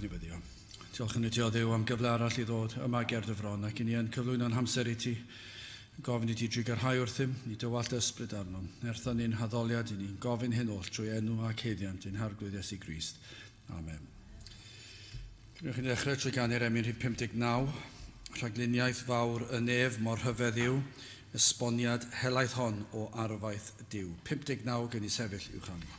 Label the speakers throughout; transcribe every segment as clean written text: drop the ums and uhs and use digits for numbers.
Speaker 1: Gadewch i ni weddio. Diolch yn i ti o Dduw am gyfle arall i ddod yma ger dy fron ac i ni yn cyflwyno'n hamser i ti, gofyn i ti drugarhau wrthym, i dywallt ysbryd arnom, nertha ni'n haddoliad i ni, gofyn hyn oll trwy enw ac haeddiant ein Harglwydd Iesu Grist. Amen. Gwnewch i ni ddechrau trwy ganu'r emyn rhif 59, Rhagluniaeth fawr y nef mor rhyfedd yw, esboniad helaeth hon o arfaeth Duw. 59 gen i sefyll i'w chanu.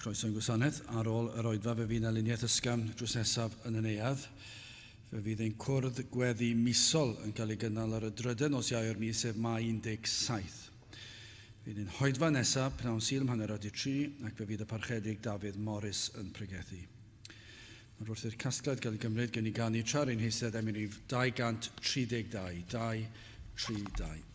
Speaker 1: Croeso i'n gwasanaeth. Ar ôl yr oedfa fe fydd 'na luniaeth ysgafn drws nesaf yn y neuadd. Fe fydd ein cwrdd gweddi misol yn cael ei gynnal ar y drydedd nos Iau o'r mis, sef Mai 17. Fydd ein hoedfa nesaf pnawn Sul am hanner awr 3 ac fe fydd y Parchedig Dafydd Morris yn pregethu. Nawr wrth i'r casgliad gael ei gymryd, gen i ganu tra'r ein heistedd emyn rhif 232, 2, 3, 2.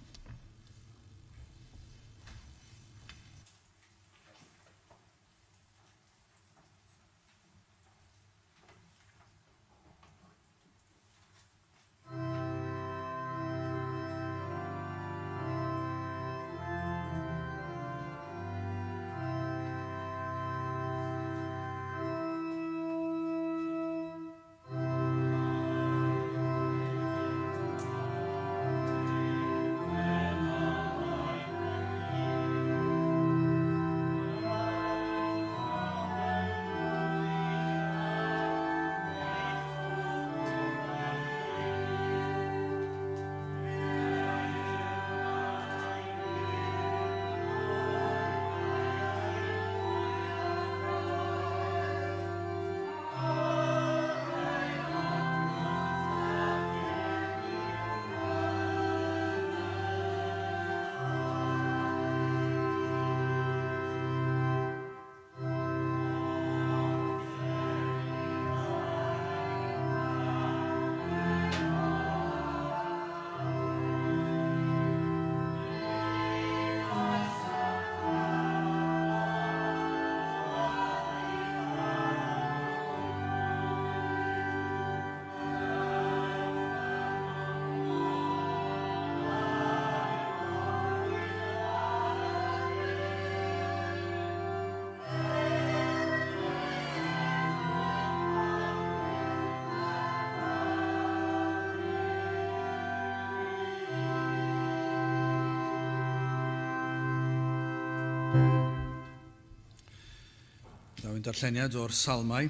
Speaker 1: Daw ein darlleniad o'r Salmau,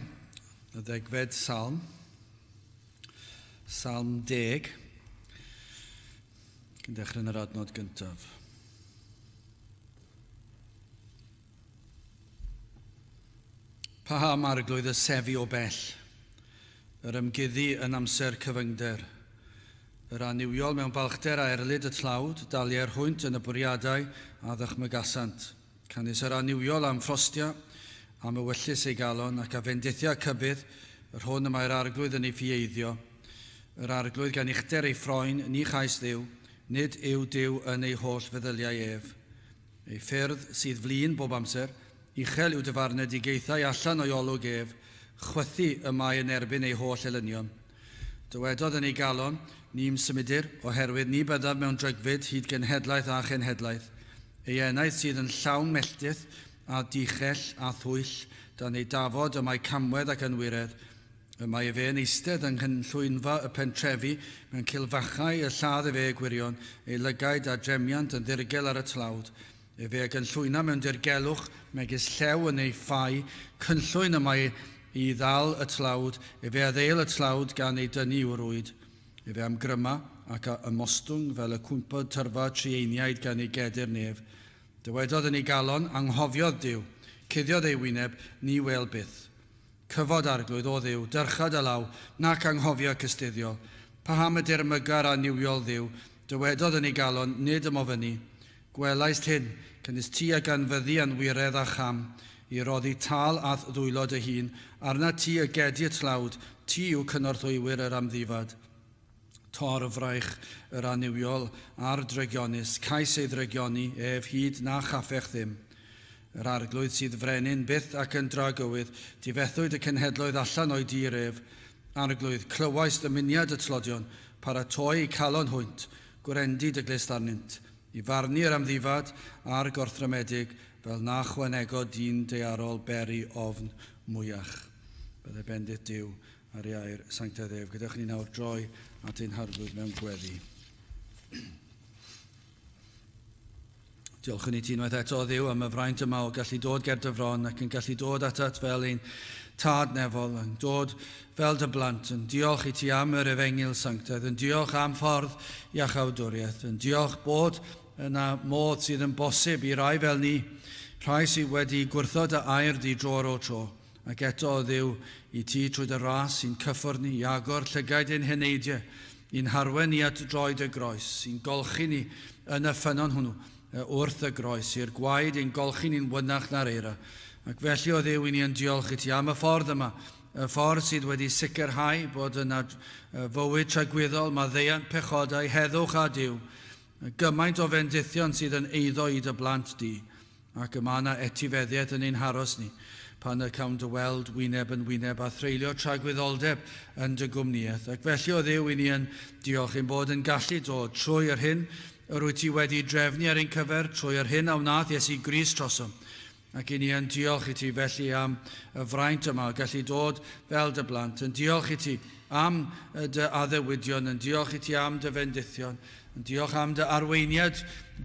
Speaker 1: y ddegfed salm, Salm 10, yn dechrau yn yr adnod gyntaf. Paham, Arglwydd, y sefi o bell, yr ymguddi yn amser cyfyngder, yr annuwiol mewn balchder a erlid y tlawd, dalier hwynt yn y bwriadau a ddychmygasant. Canys yr annuwiol am ffrostia, am ewyllys ei galon, ac a fendithia cybydd, yr hwn y mae'r Arglwydd yn ei ffieiddio. Yr Arglwydd gan uchder ei ffroen, ni chais Dduw, nid yw Duw yn ei holl feddyliau ef. Ei ffyrdd sydd flin bob amser, uchel yw dy farnedigaethau allan o'i olwg ef, chwythu y mae yn erbyn ei holl elynion. Dywedodd yn ei galon, Ni'm symudir, oherwydd ni byddaf mewn drygfyd hyd genhedlaeth a chenhedlaeth. Ei enaid sydd yn llawn melltith, a dichell, a thwyll, dan ei dafod y mae camwedd ac anwiredd, Y mae efe yn eistedd yng nghynllwynfa y pentrefi, mewn cilfachau y lladd efe y gwirion, ei lygaid a dremiant yn ddirgel ar y tlawd. Efe a gynllwyna mewn dirgelwch, megis llew yn ei ffau, cynllwyn y mae i ddal y tlawd, efe a ddeil y tlawd gan ei dynnu i'w rwyd. Efe am gryma, ac a ymostwng fel y cwympod tyrfa trueiniaid gan ei gedir nef. Dywedodd yn ei galon, Anghofiodd Duw, cuddiodd ei wyneb, ni wêl byth. Cyfod, Arglwydd, O Dduw, dyrcha dy law, nac anghofia cystuddiol. Paham y dirmyga'r annuwiol Dduw? Dywedodd yn ei galon, Nid ymofynni. Gwelaist hyn, canys ti a ganfyddi anwiredd a cham, i roddi tâl a'th ddwylo dy hun, arnat ti y gedi y tlawd, ti yw cynorthwywyr yr amddifad. Tor y fraich yr annuwiol a'r drygionus, cais ei ddrygioni ef hyd na chaffech ddim. Yr Arglwydd sydd frenin byth ac yn dragywydd, difethwyd y cenhedloedd allan o'i dir ef. Arglwydd, clywais ddymuniad y tlodion, paratoi eu calon hwynt, gwrendy dy glust arnynt, i farnu yr amddifad a'r gorthrymedig, fel na chwanego dyn daearol beri ofn mwyach. Byddai bendith Duw ar ei air sanctaidd ef. Gadewch ni nawr droi at ein Harglwydd mewn gweddi. Diolchwn i ti unwaith eto, Dduw, am y fraint yma o gallu dod ger dy fron ac yn gallu dod atat fel ein tad nefol, yn dod fel dy blant, yn diolch i ti am yr efengyl sanctaidd, yn diolch am ffordd iachawdwriaeth, yn diolch bod yna modd sydd yn bosib i rai fel ni, rhai sydd wedi gwrthod y air di dro ar ôl tro, Ac eto, O Dduw, i ti trwy dy ras i'n cyffwrdd ni, i agor llygaid ein heneidiau, i'n harwen ni at droed y groes, i'n golchi ni yn y ffynnon hwnnw, wrth y groes, i'r gwaed ein golchi ni'n wynach na'r eira. Ac felly, O Dduw, i ni yn diolch i ti am y ffordd yma, y ffordd sydd wedi sicrhau bod yna fywyd tragwyddol, maddeuant pechodau, heddwch â Duw, gymaint o fendithion sydd yn eiddo i dy blant di. Ac y mae yna etifeddiaeth yn ein haros ni, pan y cawn dy weld wyneb yn wyneb a threulio tragwyddoldeb yn dy gwmnïaeth. Ac felly, o Dduw, i ni yn diolch ein bod yn gallu dod trwy yr hyn yr wyt ti wedi drefnu ar ein cyfer, trwy yr hyn a wnaeth Iesu Grist trosom. Ac i ni yn diolch i ti felly am y fraint yma o gallu dod fel dy blant, yn diolch i ti am dy addewidion, yn diolch i ti am dy fendithion, Yn diolch am dy arweiniad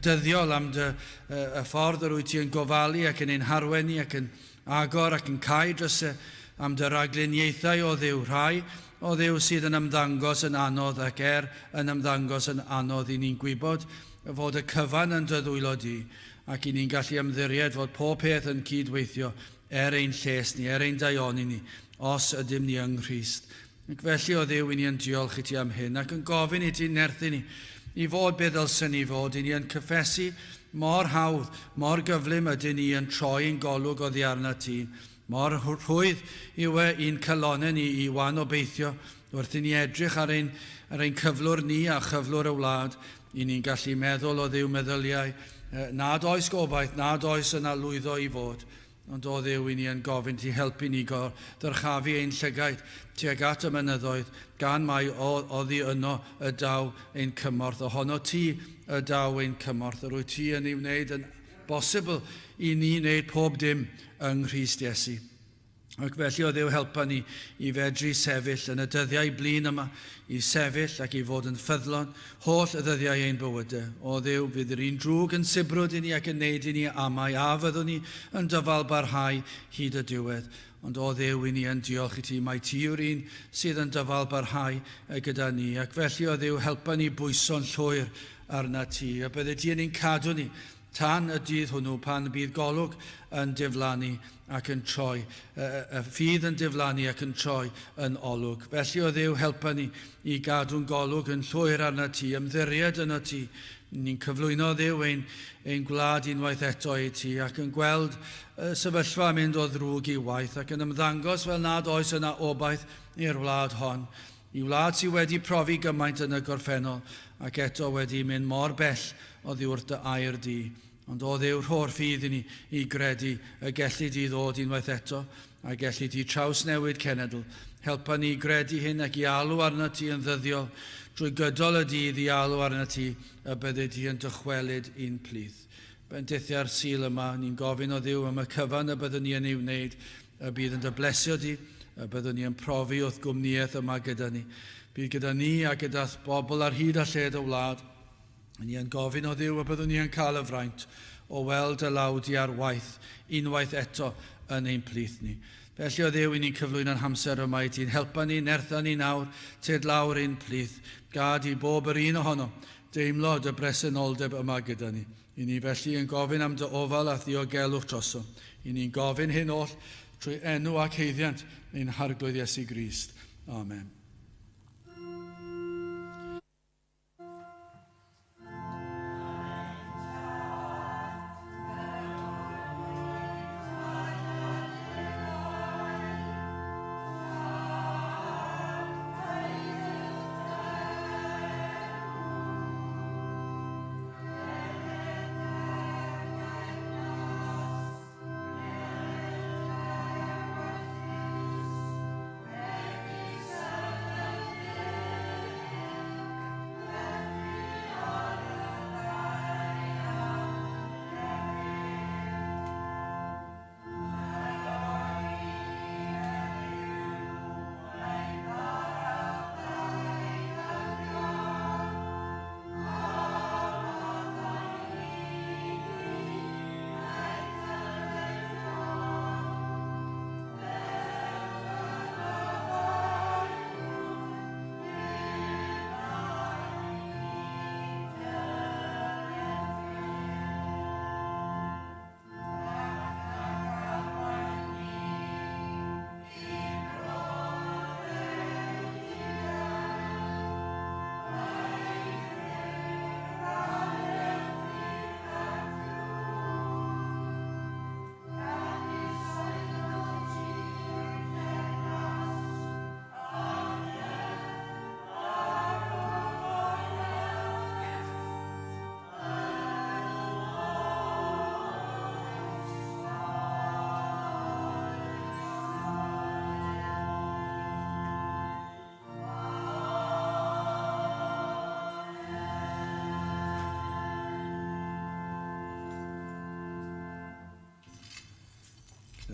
Speaker 1: dyddiol, am dy y ffordd yr wyt ti yn gofalu ac yn ein harwen ni ac yn agor ac yn cau drysau, am dy ragluniaethau o Dduw, rhai o Dduw sydd yn ymddangos yn anodd ac er yn ymddangos yn anodd i ni'n gwybod fod y cyfan yn dy ddwylo di ac i ni'n gallu ymddiried fod pob peth yn cyd-weithio er ein lles ni, er ein daioni ni, os ydym ni yng Nghrist. Ac felly, o Dduw, i ni yn diolch i ti am hyn, ac yn gofyn i ti nerthu ni i fod be ddylsen ni fod, i ni yn cyffesu mor hawdd, mor gyflym ydyn ni yn troi ein golwg oddi arnat ti, mor rhwydd yw e i'n calonnau ni i wan obeithio wrth i ni edrych ar ein, ar ein cyflwr ni a chyflwr y wlad, i ni'n gallu meddwl o Dduw meddyliau nad oes gobaith, nad oes yna lwyddo i fod. Ond o Dduw, i ni yn gofyn ti helpu ni ddyrchafu ein llygaid tuag at y mynyddoedd, gan mai oddi yno y daw ein cymorth. Ohono ti y daw ein cymorth, yr wyt ti yn ei wneud yn bosibl i ni wneud pob dim yng Nghrist Iesu. Ac felly o Dduw helpa ni i fedru sefyll yn y dyddiau blin yma, i sefyll ac i fod yn ffyddlon holl y ddyddiau ein bywydau. O Dduw, fydd yr un drwg yn sibrwd i ni ac yn neud i ni amau, a fyddwn ni yn dyfal barhau hyd y diwedd. Ond o Dduw, i ni yn diolch i ti, mai ti yw'r un sydd yn dyfal barhau gyda ni. Ac felly o Dduw, helpa ni bwyso'n llwyr arna ti, a bydde ti yn ein cadw ni tan y dydd hwnnw pan bydd golwg yn diflannu ac yn troi, y ffydd yn diflannu ac yn troi yn olwg. Felly, o Dduw, helpa ni i gadw'n golwg yn llwyr arnat ti, ymddiried ynot ti. Ni'n cyflwyno, Dduw, ein, ein gwlad unwaith eto i ti, ac yn gweld y sefyllfa yn mynd o ddrwg i waeth, ac yn ymddangos fel nad oes yna obaith i'r wlad hon. I wlad sydd wedi profi gymaint yn y gorffennol, ac eto wedi mynd mor bell oddi wrth dy air di. Ond o Dduw, rho'r ffydd i ni i gredu y gelli di ddod unwaith eto, a gelli di trawsnewid cenedl. Helpa ni i gredu hyn ac i alw arnat ti yn ddyddiol, drwy gydol y dydd i alw arnat ti y byddi di yn dychwelyd i'n plith. Bendithia'r Sul yma, ni'n gofyn o Dduw am y cyfan y byddwn ni yn ei wneud, y bydd yn dy blesio di, y byddwn ni yn profi wrth gwmnïaeth yma gyda ni. Bydd gyda ni a gyda'th bobl ar hyd a lled y wlad. Ni yn gofyn o Dduw y byddwn ni yn cael y fraint o weld dy law di ar waith unwaith eto yn ein plith ni. Felly o Dduw, i ni'n cyflwyno'n hamser yma i ti'n helpa ni, nertha ni nawr, tyd lawr ein plith. Gad i bob yr un ohono deimlo dy bresenoldeb yma gyda ni. I ni felly yn gofyn am dy ofal a'th ddiogelwch drosom. I ni'n gofyn hyn oll trwy enw ac haeddiant ein Harglwydd Iesu Grist. Amen.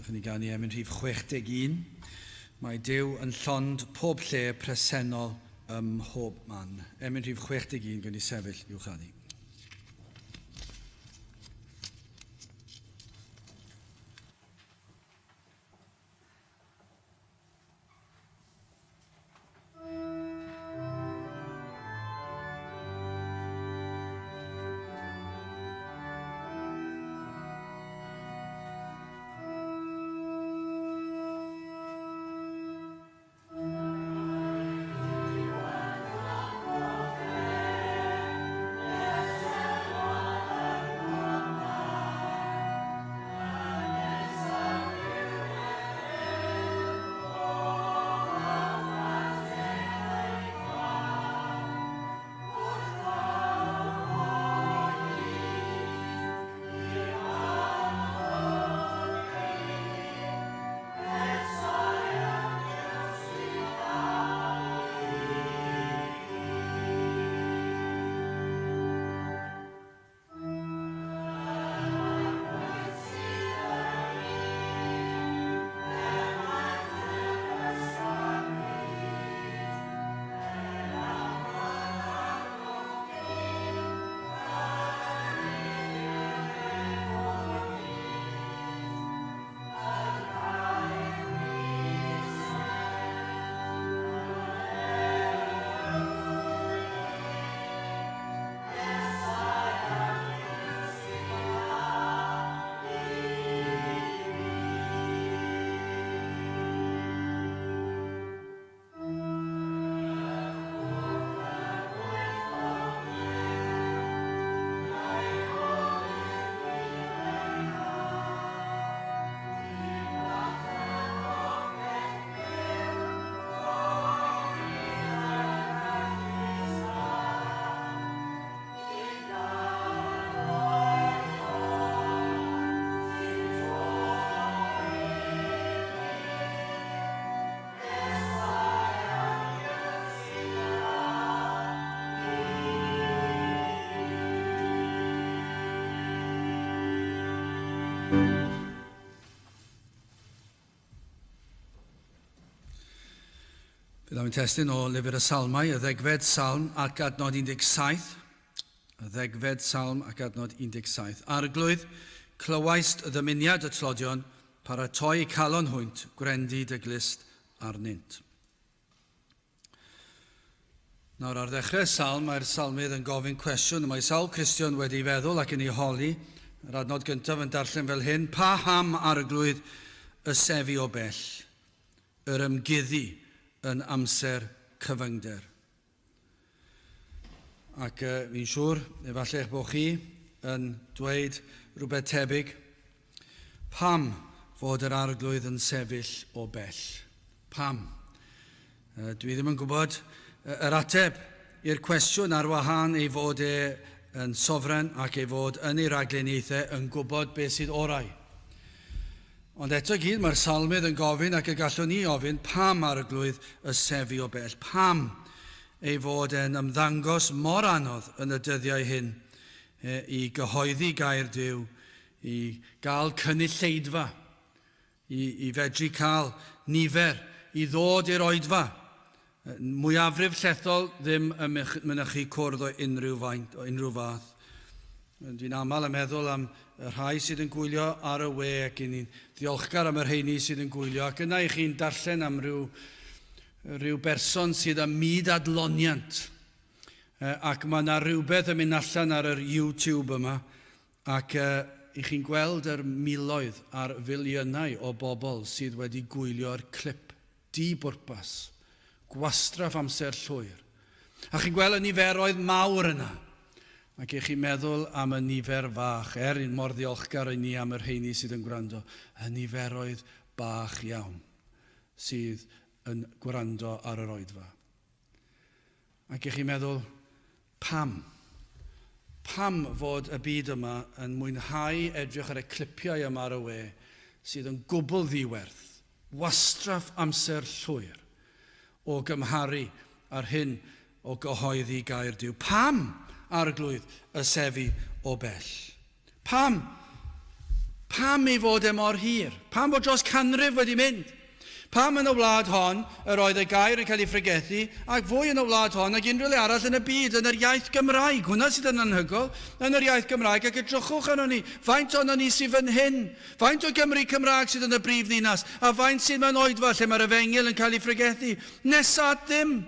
Speaker 1: Gwnewch i ni ganu emyn rhif 61. Mae Duw yn llond pob lle presennol ym mhob man. Emyn rhif 61, gwn i sefyll i'w chanu. Fe ddaw'n testun o Lyfr y Salmau, y ddegfed salm ac adnod 17. Y ddegfed salm ac adnod 17. Arglwydd, clywaist ddymuniad y tlodion, paratoi eu calon hwynt, gwrendy dy glust arnynt. Nawr, ar ddechrau y salm, mae'r salmydd yn gofyn cwestiwn y mae sawl Cristion wedi ei feddwl ac yn ei holi. Yr adnod gyntaf yn darllen fel hyn, Pa ham, Arglwydd, y sefi o bell? yr ymguddu yn amser cyfyngder. Ac uh, fi'n siŵr, efallai eich bod chi yn dweud rhywbeth tebyg. Pam fod yr arglwydd yn sefyll o bell? Pam? Uh, dwi ddim yn gwybod yr ateb i'r cwestiwn ar wahân ei fod e yn sofren ac ei fod yn ei ragluniaethau yn gwybod beth sydd orau. Ond eto i gyd, mae'r salmydd yn gofyn, ac y gallwn ni ofyn, pam Arglwydd y sefi o bell? Pam ei fod e'n ymddangos mor anodd yn y dyddiau hyn i gyhoeddi gair Duw, i gael cynulleidfa, i, i fedru cael nifer i ddod i'r oedfa? Mwyafrif llethol ddim yn mynychu cwrdd o unrhyw faint, o unrhyw fath. Dwi'n aml yn meddwl am y rhai sydd yn gwylio ar y we ac i ni'n ddiolchgar am y rheini sydd yn gwylio ac yna i chi'n darllen am ryw, rhyw berson sydd â myd adloniant ac mae yna rhywbeth yn mynd allan ar yr YouTube yma ac i chi'n gweld yr miloedd a'r filiynau o bobl sydd wedi gwylio'r clip Di-bwrpas. Gwastraff amser llwyr. A chi'n gweld y niferoedd mawr yna. Ac ych chi'n meddwl am y nifer fach, er un mor ddiolchgar i ni am y rheini sydd yn gwrando, y niferoedd bach iawn sydd yn gwrando ar yr oedfa. Ac ych chi'n meddwl, pam? Pam fod y byd yma yn mwynhau edrych ar y clipiau yma ar y we sydd yn gwbl ddi-werth, wastraff amser llwyr, o gymharu â'r hyn o gyhoeddi gair Duw? Pam, Arglwydd, y sefi o bell? Pam? Pam ei fod e mor hir? Pam fod dros canrif wedi mynd? Pam yn y wlad hon yr oedd y gair yn cael ei phregethu, ac fwy yn y wlad hon nag unrhyw le arall yn y byd, yn yr iaith Gymraeg? Hwnna sydd yn anhygoel, yn yr iaith Gymraeg, ac edrychwch arnon ni, faint ohonon ni sydd fan hyn? Faint o Gymry Cymraeg sydd yn y brif ddinas, a faint sydd mewn oedfa lle mae'r efengyl yn cael ei phregethu? Nesa at ddim.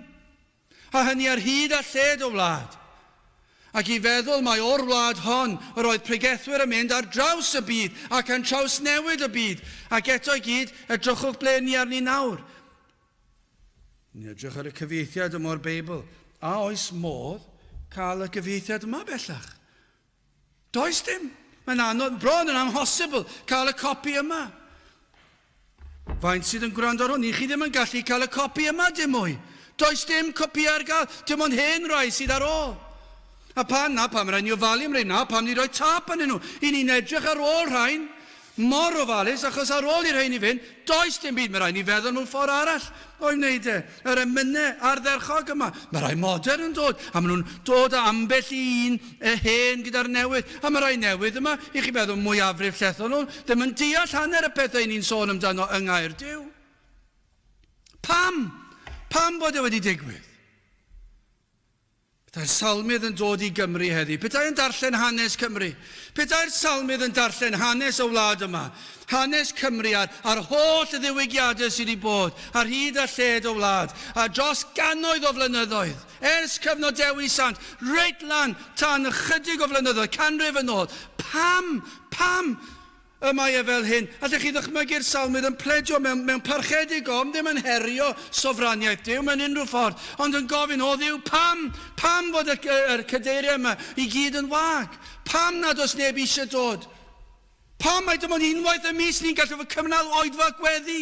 Speaker 1: A hynny ar hyd a lled y wlad. Ac i feddwl mai o'r wlad hon yr oedd pregethwyr yn mynd ar draws y byd ac yn trawsnewid y byd, ac eto i gyd, edrychwch ble ni arni nawr. Ni edrych ar y cyfieithiad yma o'r Beibl. A oes modd cael y cyfieithiad yma bellach? Does dim. Mae'n anodd, bron yn amhosibl cael y copi yma. Faint sydd yn gwrando ar hwn? Ni chi ddim yn gallu cael y copi yma dim mwy. Does dim copïau ar gael. Dim ond hen rai sydd ar ôl. A pan, na pam rhaid ni ofalu am rhain, na pam ni roi tâp arnyn nhw. I ni'n edrych ar ôl rhain mor ofalus, achos ar ôl i'r rheini fynd, does dim byd, mae rhaid ni feddwl mewn ffordd arall o'i wneud e. Yr emynau ardderchog yma, mae rhai modern yn dod, a maen nhw'n dod â ambell i un y hen gyda'r newydd, a mae rhai newydd yma, i chi feddwl mwyafrif llethol nhw, ddim yn deall hanner y pethau ni'n sôn amdano yng Nghaer Duw. Pam? Pam bod e wedi digwydd? Petai'r salmydd yn dod i Gymru heddi, petai yn darllen hanes Cymru, petai'r salmydd yn darllen hanes y wlad yma, hanes Cymru a'r, a'r holl ddiwygiadau sydd wedi bod ar hyd a lled y wlad, a dros gannoedd o flynyddoedd, ers cyfnod Dewi Sant, reit lan tan ychydig o flynyddoedd, canrif yn ôl, pam, pam Y mae e fel hyn. Allech chi ddychmygu'r salmydd yn pledio mewn, mewn parchedig ofn, ddim yn herio sofraniaeth Duw mewn unrhyw ffordd, ond yn gofyn, O Dduw, pam, pam fod y, y, yr cadeiriau yma i gyd yn wag? Pam nad oes neb eisiau dod? Pam mai dim ond unwaith y mis ni'n gallu fod cynnal oedfa gweddi?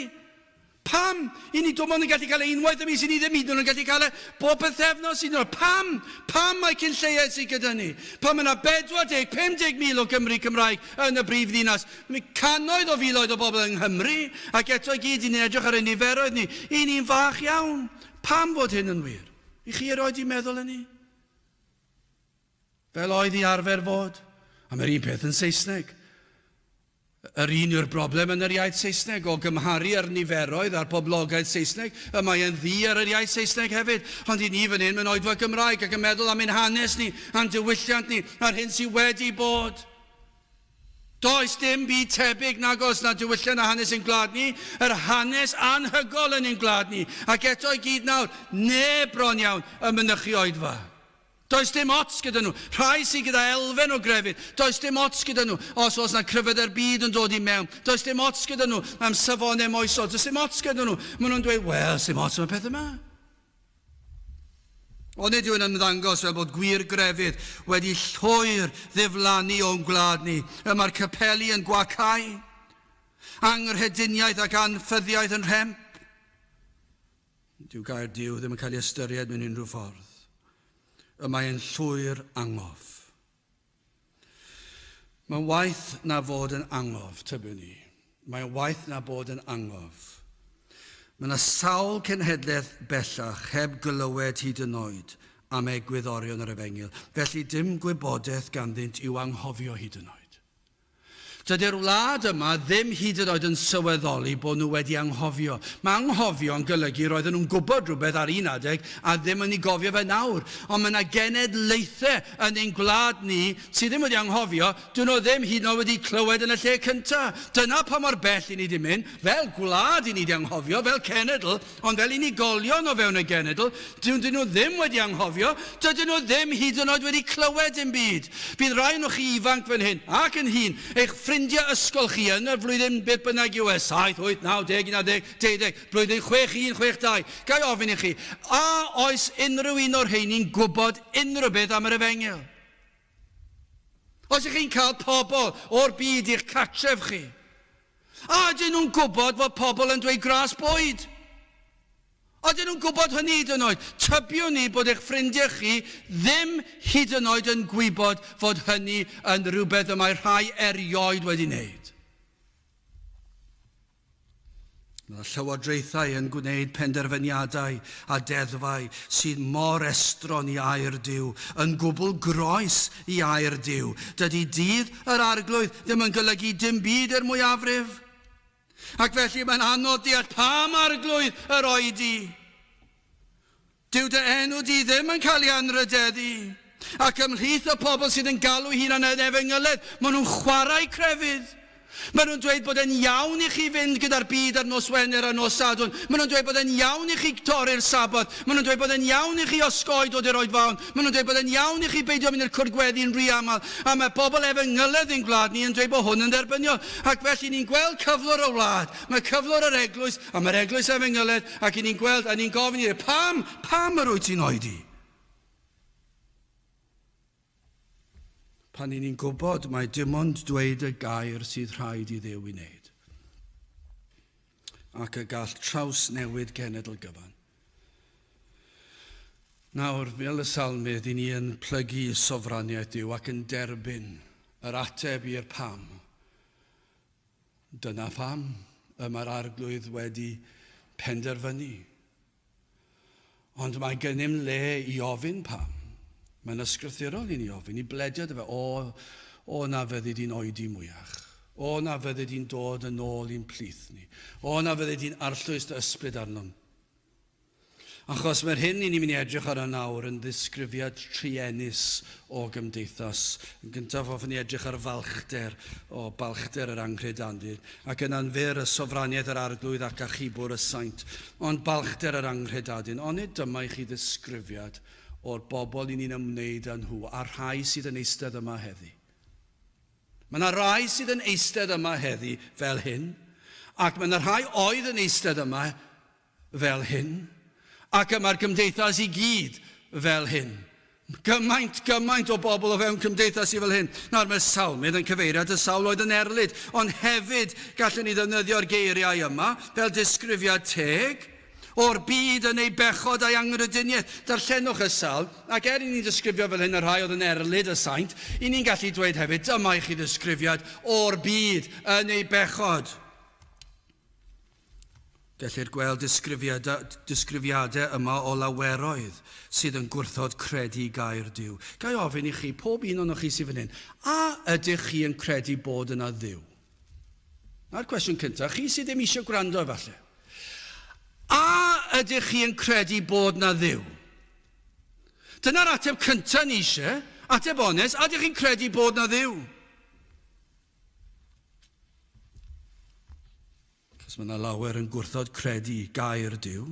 Speaker 1: Pam? I ni dim ond yn gallu cael e unwaith y mis, i ni ddim hyd yn oed yn gallu cael e bob pythefnos hyd yn oed. Pam? Pam mae cyn lleied sydd gyda ni? Pam mae yna 40, 50 mil o Gymry Cymraeg yn y brif ddinas? Mae cannoedd o filoedd o bobl yng Nghymru, ac eto i gyd, i ni'n edrych ar ein niferoedd ni, i ni'n fach iawn. Pam fod hyn yn wir? I chi erioed 'di meddwl hynny? Fel oedd i arfer fod. A mae'r un peth yn Saesneg. Yr un yw'r broblem yn yr iaith Saesneg, o gymharu â'r niferoedd a'r boblogaeth Saesneg, y mae e'n ddu ar yr iaith Saesneg hefyd. Ond i ni fan hyn mewn oedfa Gymraeg ac yn meddwl am ein hanes ni, a'n diwylliant ni, a'r hyn sydd wedi bod. Does dim byd tebyg nagos na diwylliant a hanes ein gwlad ni, yr hanes anhygol yn ein gwlad ni, ac eto i gyd nawr, neb bron iawn yn mynychu oedfa. Does dim ots gyda nhw. Rhai sydd gyda elfen o grefydd, does dim ots gyda nhw os oes 'na cryfder byd yn dod i mewn. Does dim ots gyda nhw am safonau moesol. Does dim ots gyda nhw. Maen nhw'n dweud, wel, dim ots am y pethau yma. Ond nid yw'n ymddangos fel bod gwir grefydd wedi llwyr ddiflannu o'n gwlad ni. Y mae'r capeli yn gwacau. Anghrediniaeth ac anffyddiaeth yn rhemp. Dyw gair Duw ddim yn cael ei ystyried mewn unrhyw ffordd. Y mae e'n llwyr angof. Mae'n waeth na fod yn angof, tybiwn i. Mae'n waeth na bod yn angof. Mae yna sawl cenhedlaeth bellach heb glywed hyd yn oed am egwyddorion yr Efengyl, felly dim gwybodaeth ganddynt i'w anghofio hyd yn oed. Dydy'r wlad yma ddim hyd yn oed yn sylweddoli bod nhw wedi anghofio. Mae anghofio yn golygu roedden nhw'n gwybod rhywbeth ar un adeg a ddim yn ei gofio fe nawr. Ond mae yna genedlaethau yn ein gwlad ni sydd ddim wedi anghofio, dyn nhw ddim hyd yn oed wedi clywed yn y lle cyntaf. Dyna pa mor bell i ni wedi mynd, fel gwlad i ni wedi anghofio, fel cenedl, Ond fel unigolion o fewn y genedl, dydyn nhw ddim wedi anghofio, dydyn nhw ddim hyd yn oed wedi clywed dim byd. Bydd rai ohonoch chi ifanc fan hyn, ac yn hŷn, eich ffrindiau ysgol chi yn y flwyddyn beth bynnag yw e, 7, 8, 9, 10, 11, 12, blwyddyn 6, 1, 6, 2. Ga i ofyn i chi, a oes unrhyw un o'r rheini'n gwybod unrhyw beth am yr efengyl? Os ych chi'n cael pobl o'r byd i'ch cartref chi, a ydyn nhw'n gwybod fod pobl yn dweud gras bwyd? Ydyn nhw'n gwybod hynny hyd yn oed? Tybiwn ni bod eich ffrindiau chi ddim hyd yn oed yn gwybod fod hynny yn rhywbeth y mae rhai erioed wedi wneud. Mae llywodraethau yn gwneud penderfyniadau a deddfau sydd mor estron i air Duw, yn gwbl groes i air Duw. Dydy dydd yr Arglwydd ddim yn golygu dim byd i'r mwyafrif. Ac felly mae'n anodd deall pam Arglwydd yr oedi. Dyw dy enw di ddim yn cael ei anrhydeddu. Ac ymhlith y pobl sydd yn galw hunan yn efengyledd, maen nhw'n chwarae crefydd. Maen nhw'n dweud bod e'n iawn i chi fynd gyda'r byd ar nos Wener a nos Sadwrn. Maen nhw'n dweud bod e'n iawn i chi torri'r Saboth. Maen nhw'n dweud bod e'n iawn i chi osgoi dod i'r oedfaon. Maen nhw'n dweud bod e'n iawn i chi beidio mynd i'r cwrdd gweddi'n rhy aml. A mae pobl efengyledd ein gwlad ni yn dweud bod hwn yn dderbyniol. Ac felly ni'n gweld cyflwr y wlad. Mae cyflwr yr eglwys, a mae'r eglwys efengyledd, Ac i ni'n gweld, a ni'n gofyn i pam, pam yr wyt ti'n oedi? Pan i ni'n gwybod mai dim ond dweud y gair sydd rhaid i Dduw i wneud. Ac y gall trawsnewid genedl gyfan. Nawr, fel y salmydd, i ni yn plygu i sofraniaeth Duw ac yn derbyn yr ateb i'r pam. Dyna pham y mae'r Arglwydd wedi penderfynu. Ond mae gennym le i ofyn pam. Mae'n ysgrythurol i ni ofyn, i bledio dy fe, o, o na fyddi di'n oedi mwyach. O na fyddi di'n dod yn ôl i'n plith ni. O na fyddi di'n arllwys dy ysbryd arnom. Achos mae'r hyn i ni'n mynd i edrych arno nawr yn ddisgrifiad truenus o gymdeithas. Yn gyntaf hoffwn i edrych ar falchder, o balchder yr anghredadun, ac yna'n fyr y sofraniaeth yr arglwydd ac achubwr y saint. Ond balchder yr anghredadun, onid dyma i chi ddisgrifiad o'r bobl i ni'n ymwneud â nhw, a'r rhai sydd yn eistedd yma heddi? Mae yna rai sydd yn eistedd yma heddi fel hyn, ac mae yna rhai oedd yn eistedd yma fel hyn, ac y mae'r gymdeithas i gyd fel hyn. Gymaint, gymaint o bobl o fewn cymdeithas i fel hyn. Nawr, mae'r salmydd yn cyfeirio at y sawl oedd yn erlid, ond hefyd gallwn ni ddefnyddio'r geiriau yma fel disgrifiad teg o'r byd yn ei bechod a'i anghrediniaeth. Darllenwch y salm, ac er i ni'n disgrifio fel hyn y rhai oedd yn erlid y saint, i ni'n gallu dweud hefyd, dyma i chi ddisgrifiad o'r byd yn ei bechod. Gellir gweld disgrifiadau yma o laweroedd sydd yn gwrthod credu gair Duw. Ga i ofyn i chi, pob un ohonoch chi sydd fan hyn, a ydych chi yn credu bod yna Dduw? Na'r cwestiwn cyntaf, chi sydd ddim eisiau gwrando efallai. A ydych chi yn credu bod na Dduw? Dyna'r ateb cyntaf ni eisiau, ateb onest, a ydych chi'n credu bod na Dduw? Cos mae yna lawer yn gwrthod credu gair Duw.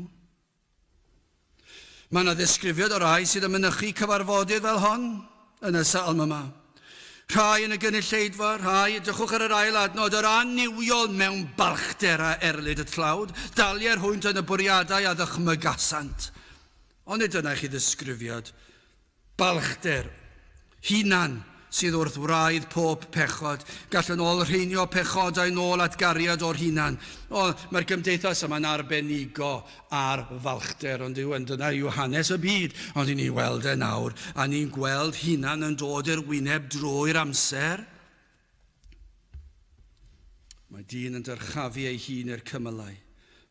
Speaker 1: Mae yna ddisgrifiad o rai sydd yn mynychu cyfarfodydd fel hon yn y salm yma. Rhai yn y gynulleidfa, rhai, edrychwch ar yr ail adnod, yr annuwiol mewn balchder a erlid y tlawd, dalier hwynt yn y bwriadau a ddychmygasant. Onid dyna i chi ddisgrifiad Balchder, hunan, sydd wrth wraidd pob pechod. Gallwn olrheinio pechodau nôl at gariad o'r hunan. O, mae'r gymdeithas yma'n arbenigo ar falchder, ond yw, yn dyna yw hanes y byd. Ond i ni weld e nawr, a ni'n gweld hunan yn dod i'r wyneb drwy'r amser. Mae dyn yn dyrchafu ei hun i'r cymylau.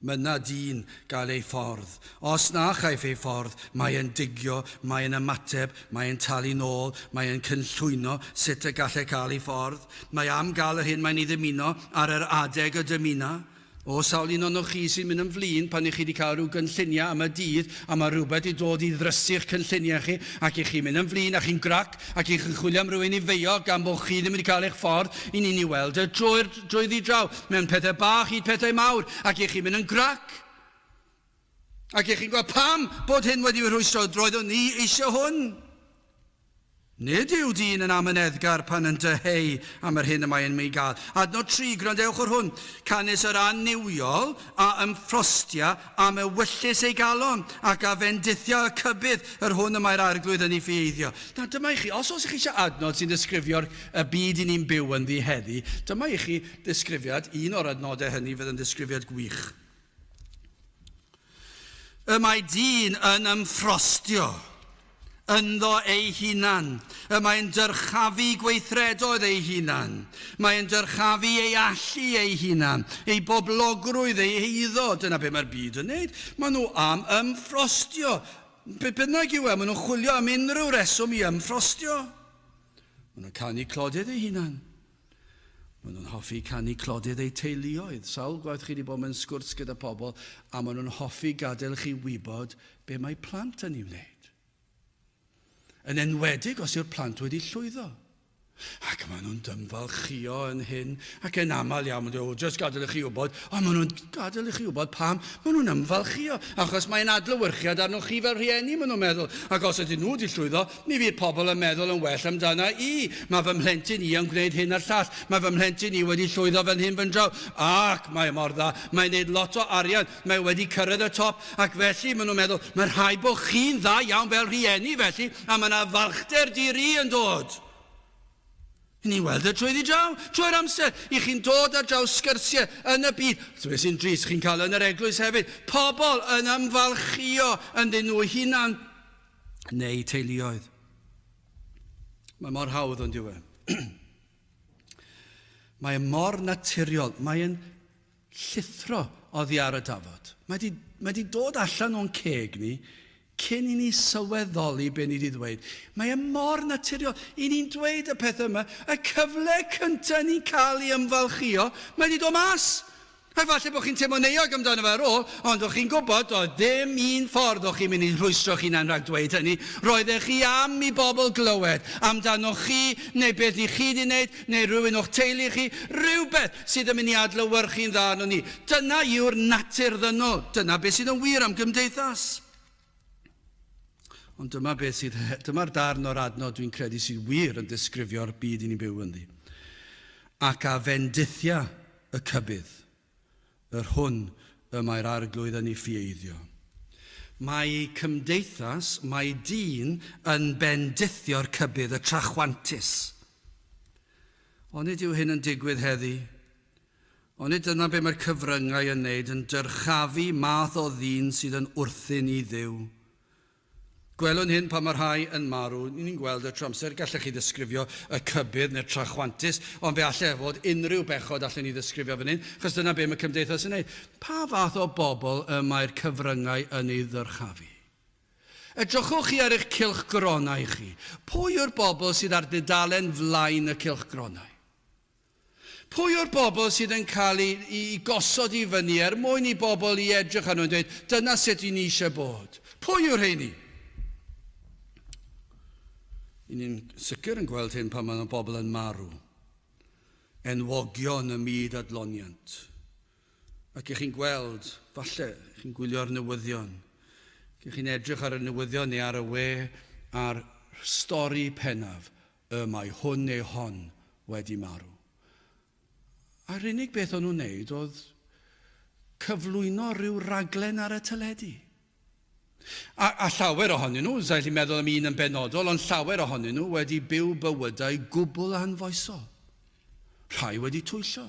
Speaker 1: Mynna dyn gael ei ffordd. Os na chaiff ei ffordd, mae e'n digio, mae e'n ymateb, mae e'n talu nôl, mae e'n cynllwyno sut y gall e cael ei ffordd. Mae am gael yr hyn mae'n ei ddymuno ar yr adeg y dymuna. O, sawl un ohonoch chi sy'n mynd yn flin pan y'ch chi 'di cael rhyw gynlluniau am y dydd a mae rhywbeth 'di dod i ddrysu'ch cynlluniau chi ac y'ch chi'n mynd yn flin a chi'n grac ac y'ch chi'n chwilio am rywun i feio gan bod chi ddim wedi cael eich ffordd i ni'n ei weld e drwy'r drwyddi draw mewn pethau bach hyd pethau mawr ac y'ch chi'n mynd yn grac ac y'ch chi'n gweld pam bod hyn wedi fy rhwystro roeddwn i eisiau hwn. Nid yw dyn yn amyneddgar pan yn dyheu am yr hyn y mae yn ei gael. Adnod 3, Gwrandewch ar hwn. Canys yr annuwiol a ymffrostia am ewyllys ei galon, ac a fendithia y cybydd, yr hwn y mae'r Arglwydd yn ei ffieiddio. Nawr dyma i chi, os oes chi eisiau adnod sy'n disgrifio'r y byd i ni'n byw ynddi heddi, dyma i chi ddisgrifiad, un o'r adnodau hynny fydd yn ddisgrifiad gwych. Y mae dyn yn ymffrostio ynddo ei hunan. Y mae'n dyrchafu gweithredoedd ei hunan. Mae'n dyrchafu ei allu ei hunan, ei boblogrwydd, ei eiddo. Dyna be mae'r byd yn neud. Maen nhw am ymffrostio. Be bynnag yw e, maen nhw'n chwilio am unrhyw reswm i ymffrostio. Maen nhw'n canu clodydd eu hunan. Maen nhw'n hoffi canu clodydd eu teuluoedd. Sawl gwaith chi wedi bod mewn sgwrs gyda pobl a maen nhw'n hoffi gadael chi wybod be mae plant yn ei wneud. Yn enwedig os yw'r plant wedi llwyddo. Ac maen nhw'n dymfalchïo yn hyn, ac yn aml iawn, maen nhw'n just gadael i chi wybod, ond maen nhw'n gadael i chi wybod pam maen nhw'n ymfalchïo, achos mae'n adlewyrchiad arnoch chi fel rhieni, maen nhw'n meddwl. Ac os ydyn nhw wedi llwyddo, Mi fydd pobl yn meddwl yn well amdana i. Mae fy mhlentyn i yn gwneud hyn a'r llall. Mae fy mhlentyn i wedi llwyddo fan hyn fan draw. Ac mae e mor dda. Mae'n neud lot o arian. Mae e wedi cyrraedd y top. Ac felly, maen nhw'n meddwl, mae'n rhaid bod chi'n dda iawn fel rhieni felly, a mae yna falchder di-ri yn dod. I ni'n weld e trwyddi draw, trwy'r amser. I chi'n dod ar draws sgyrsiau yn y byd. So beth sy'n drist, chi'n cael yn yr eglwys hefyd. Pobl yn ymfalchïo ynddyn nhw'u hunan. Neu teuluoedd. Mae mor hawdd ond yw e. Mae e mor naturiol. Mae e'n llithro oddi ar y dafod. Mae di, mae di dod allan o'n ceg ni cyn i ni sylweddoli be ni wedi ddweud. Mae e mor naturiol. I ni'n dweud y pethau yma, y cyfle cyntaf ni'n cael i ymfalchïo, mae wedi dod mas. A falle bod chi'n teimlo'n euog amdano fe ar ôl, ond o'ch chi'n gwybod, doedd ddim un ffordd o'ch chi'n mynd i rhwystro'ch hunan rhag dweud hynny. Roeddech chi am i bobl glywed amdanoch chi, neu beth i chi 'di wneud, neu rhywun o'ch teulu chi, rhywbeth sydd yn mynd i adlewyrchu'n dda arnon ni. Dyna yw'r natur ddynol. Dyna beth sydd yn wir am gymdeithas. Ond dyma beth sydd, dyma'r darn o'r adnod dwi'n credu sydd wir yn disgrifio'r byd i ni'n byw ynddi. Ac a fendithia y cybydd, yr hwn y mae'r Arglwydd yn ei ffieiddio. Mae cymdeithas, mae dyn yn bendithio'r cybydd, y trachwantus. Onid yw hyn yn digwydd heddi? Onid dyna be mae'r cyfryngau yn wneud, yn dyrchafu math o ddyn sydd yn wrthun i Dduw? Gwelwn hyn pan mae rhai yn marw. Ni'n gweld y trwy amser, gallech chi ddisgrifio y cybydd neu'r trachwantus, ond fe allai fod unrhyw bechod allen ni ddisgrifio fan hyn, achos dyna be mae cymdeithas yn wneud. Pa fath o bobl y mae'r cyfryngau yn ei ddyrchafu? Edrychwch chi ar eich cylchgronau chi. Pwy yw'r bobl sydd ar dudalen flaen y cylchgronau? Pwy o'r bobl sydd yn cael ei, i gosod i fyny er mwyn i bobl i edrych arno yn dweud, dyna sut i ni eisiau bod? Pwy yw'r rheini? I ni'n sicr yn gweld hyn pan mae bobl yn marw. Enwogion y myd adloniant. Ac ych chi'n gweld, falle, chi'n gwylio'r newyddion, ych chi'n edrych ar y newyddion neu ar y we, a'r stori pennaf, y mae hwn neu hon wedi marw. A'r unig beth o'n nhw'n wneud oedd cyflwyno rhyw raglen ar y teledu. A, a llawer ohonyn nhw, sa'i allu meddwl am un yn benodol, ond llawer ohonyn nhw wedi byw bywydau gwbl anfoesol. Rhai wedi twyllo.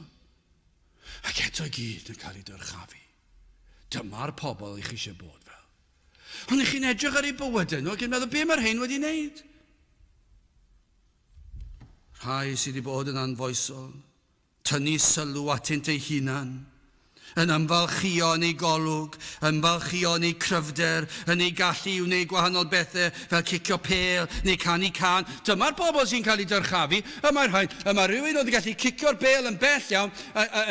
Speaker 1: Ac eto i gyd yn cael eu dyrchafu. Dyma'r pobl i chi eisiau bod fel. Ond i chi'n edrych ar eu bywydau nhw ac yn meddwl, be mae'r rhain wedi wneud? Rhai sydd wedi bod yn anfoesol, tynnu sylw atynt eu hunan, yn ymfalchïo yn eu golwg, ymfalchïo yn eu cryfder, yn eu gallu i wneud gwahanol bethau fel cicio pêl neu canu cân. Dyma'r bobl sy'n cael eu dyrchafu. Y mae rhai, y mae rhywun oedd yn gallu cicio'r bêl yn bell iawn,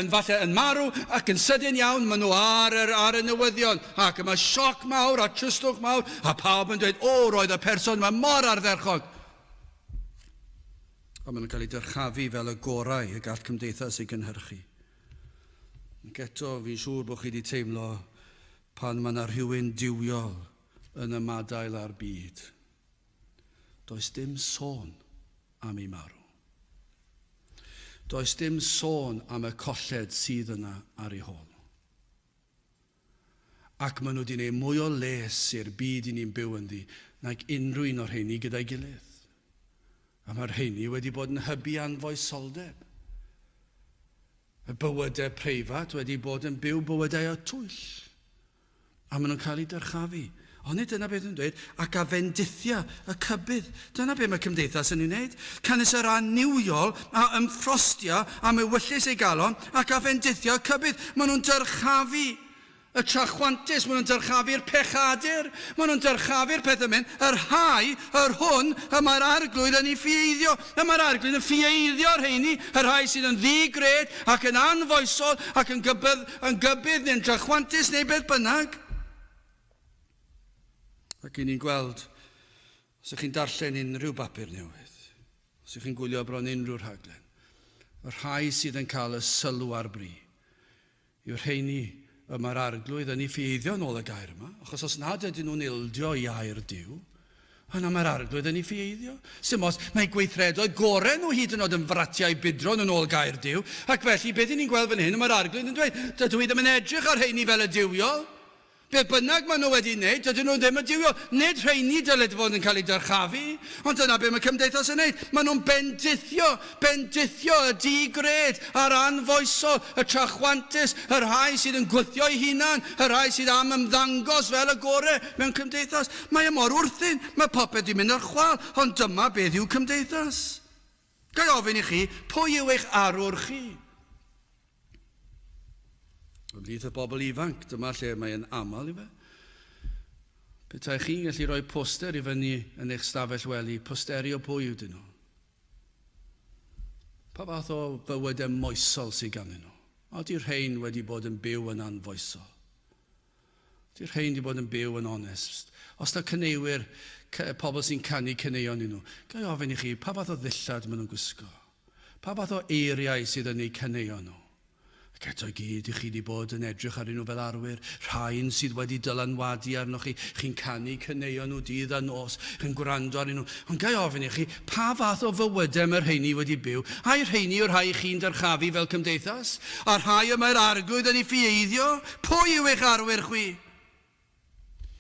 Speaker 1: yn falle yn marw ac yn sydyn iawn, maen nhw ar yr, ar y newyddion. Ac y mae sioc mawr a tristwch mawr, a pawb yn dweud, o, roedd y person yma mor ardderchog. A maen nhw'n cael eu dyrchafu fel y gorau y gall cymdeithas ei gynhyrchu. Ac eto, fi'n siŵr bod chi wedi teimlo pan mae yna rhywun duwiol yn ymadael â'r byd. Does dim sôn am ei marw. Does dim sôn am y colled sydd yna ar ei hôl. Ac maen nhw wedi gwneud mwy o les i'r byd i ni'n byw ynddi nag unrhyw un o'r rheini gyda'i gilydd. A mae'r rheini wedi bod yn hybu anfoesoldeb. Y bywydau preifat wedi bod yn byw bywydau o twyll. A maen nhw'n cael eu dyrchafu. Ond nid dyna beth nhw'n dweud, ac a fendithia y cybydd. Dyna beth mae cymdeithas yn ei wneud. Canys yr annuwiol a ymffrostia am ewyllys ei galon, ac a fendithia y cybydd. Maen nhw'n dyrchafu y trachwantus, maen nhw'n dyrchafu'r pechadur, maen nhw'n dyrchafu'r pethau mynd, y rhai, yr hwn, y mae'r Arglwydd yn ei ffieiddio. Y mae'r Arglwydd yn ffieiddio'r rheini, y rhai sydd yn ddi-gred ac yn anfoesol ac yn gybydd, yn gybydd neu'n drachwantus neu beth bynnag. Ac i ni'n gweld, os ydych chi'n darllen unrhyw bapur newydd, os ydych chi'n gwylio bron unrhyw rhaglen, y rhai sydd yn cael y sylw ar bri yw'r rheini y mae'r Arglwydd yn ei ffieiddio yn ôl y gair yma, achos os nad ydyn nhw'n ildio i air Duw, yna mae'r Arglwydd yn ei ffieiddio. Sim ots, mae gweithredoedd gorau nhw hyd yn oed yn fratiau budron yn ôl gair Duw, ac felly beth i ni'n gweld fan hyn, mae'r Arglwydd yn dweud, dydw i ddim yn edrych ar rheini fel y duwiol. Beth bynnag maen nhw wedi wneud, dydyn nhw ddim yn duwiol. Nid rheini dylid fod yn cael eu dyrchafu, ond dyna beth mae cymdeithas yn wneud. Maen nhw'n bendithio, bendithio y di-gred a'r anfoesol, y trachwantus, y rhai sydd yn gwthio eu hunan, y rhai sydd am ymddangos fel y gore mewn cymdeithas. Mae e mor wrthun, mae popeth wedi mynd ar chwâl, ond dyma beth yw cymdeithas. Ga i ofyn i chi, pwy yw eich arwr chi? Ymhlith y bobl ifanc, dyma lle mae'n aml i fe. Petai chi'n gallu rhoi poster i fyny yn eich stafell wely, posteri o pwy ydyn nhw? Pa fath o fywydau moesol sydd ganddyn nhw? Ydy rhain wedi bod yn byw yn anfoesol? Ydy rhain wedi bod yn byw yn onest? Os na caneuwyr, pobl sy'n canu caneuon i nhw, ga i ofyn i chi, pa fath o ddillad maen nhw'n gwisgo? Pa fath o eiriau sydd yn eu caneuon nhw? Ac eto i gyd, i chi wedi bod yn edrych arnyn nhw fel arwyr, rhain sydd wedi dylanwadu arnoch chi, chi'n canu caneuon nhw dydd a nos, chi'n gwrando arnyn nhw. Ond ga i ofyn i chi, pa fath o fywydau mae'r rheini wedi byw? Ai rheini yw'r rhai chi'n dyrchafu fel cymdeithas? A'r rhai y mae'r Arglwydd yn eu ffieiddio? Pwy yw eich arwyr chwi?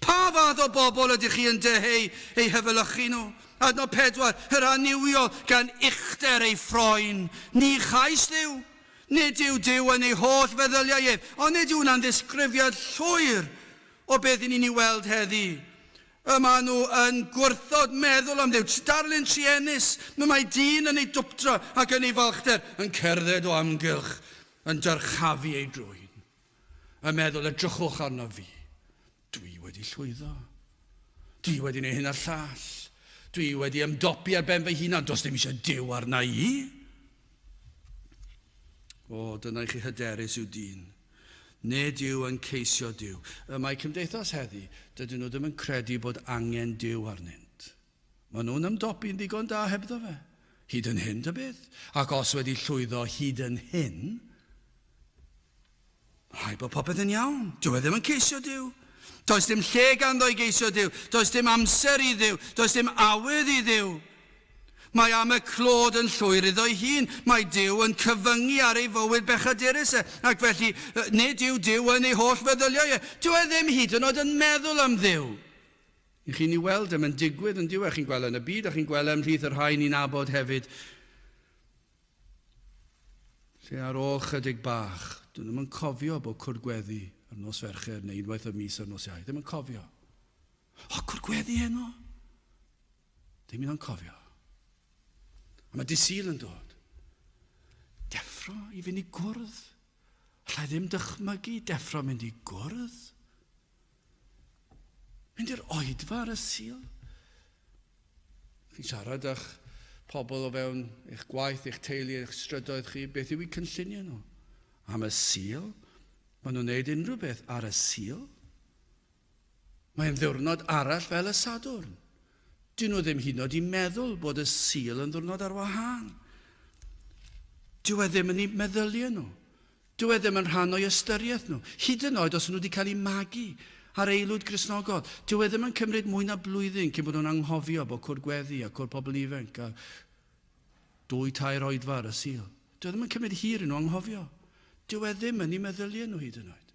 Speaker 1: Pa fath o bobl ydych chi yn dyheu eu hefelychu nhw? Adnod 4, Yr annuwiol gan uchder ei ffroen. Ni chais Dduw. Nid yw Duw yn ei holl feddyliau ef. Ond nid yw hwnna'n ddisgrifiad llwyr o beth i ni'n ei weld heddi. Y maen nhw yn gwrthod meddwl am Dduw. Darlun truenus. Mae dyn yn ei dwpdra ac yn ei falchder yn cerdded o amgylch, yn dyrchafu ei drwyn. Yn meddwl, edrychwch arno fi. Dwi wedi llwyddo. Dwi wedi gwneud hyn a'r llall. Dwi wedi ymdopi ar ben fy hunan. Does dim eisiau Duw arna i. O, dyna i chi hyderus yw dyn. Nid yw yn ceisio Duw. Y mae cymdeithas heddi, dydyn nhw ddim yn credu bod angen Duw arnynt. Maen nhw'n ymdopi'n ddigon da hebddo fe. Hyd yn hyn, ta beth. Ac os wedi llwyddo hyd yn hyn, rhaid bod popeth yn iawn. Dyw e ddim yn ceisio Duw. Does dim lle ganddo i geisio Duw. Does dim amser i Dduw. Does dim awydd i Dduw. Mae am y clod yn llwyr iddo'i hun. Mae Duw yn cyfyngu ar ei fywyd bechadurus e, ac felly nid yw Duw yn ei holl feddyliau e. Dyw e ddim hyd yn oed yn meddwl am Dduw. I chi'n ei weld e, mae'n digwydd yn dyw e, chi'n gweld e yn y byd a chi'n gweld e ymhlith y rhai ni'n nabod hefyd. Lle ar ôl chydig bach, dyn nhw'm yn cofio bod cwrdd gweddi ar nos Fercher neu unwaith y mis ar nos Iau. Ddim yn cofio. O, cwrdd gweddi heno! Ddim un o'n cofio. A mae Dydd Sul yn dod. Deffro i fynd i gwrdd. Allai ddim dychmygu deffro mynd i gwrdd. Mynd i'r oedfa ar y Sul. Chi'n siarad â'ch pobl o fewn eich gwaith, eich teulu, eich strydoedd chi, beth yw eu cynlluniau nhw? Am y Sul? Maen nhw'n gwneud unrhyw beth ar y Sul? Mae'n ddiwrnod arall fel y Sadwrn. Dyn nhw ddim hyd yn oed i meddwl bod y Sul yn ddiwrnod ar wahân. Dyw e ddim yn eu meddyliau nhw. Dyw e ddim yn rhan o'i ystyriaeth nhw. Hyd yn oed os nhw wedi cael eu magu ar aelwyd Gristnogol, dyw e ddim yn cymryd mwy na blwyddyn cyn bod nhw'n anghofio bod cwrdd gweddi a cwrdd pobl ifanc a dwy tair oedfa ar y Sul. Dyw e ddim yn cymryd hir i nhw anghofio. Dyw e ddim yn eu meddyliau nhw hyd yn oed.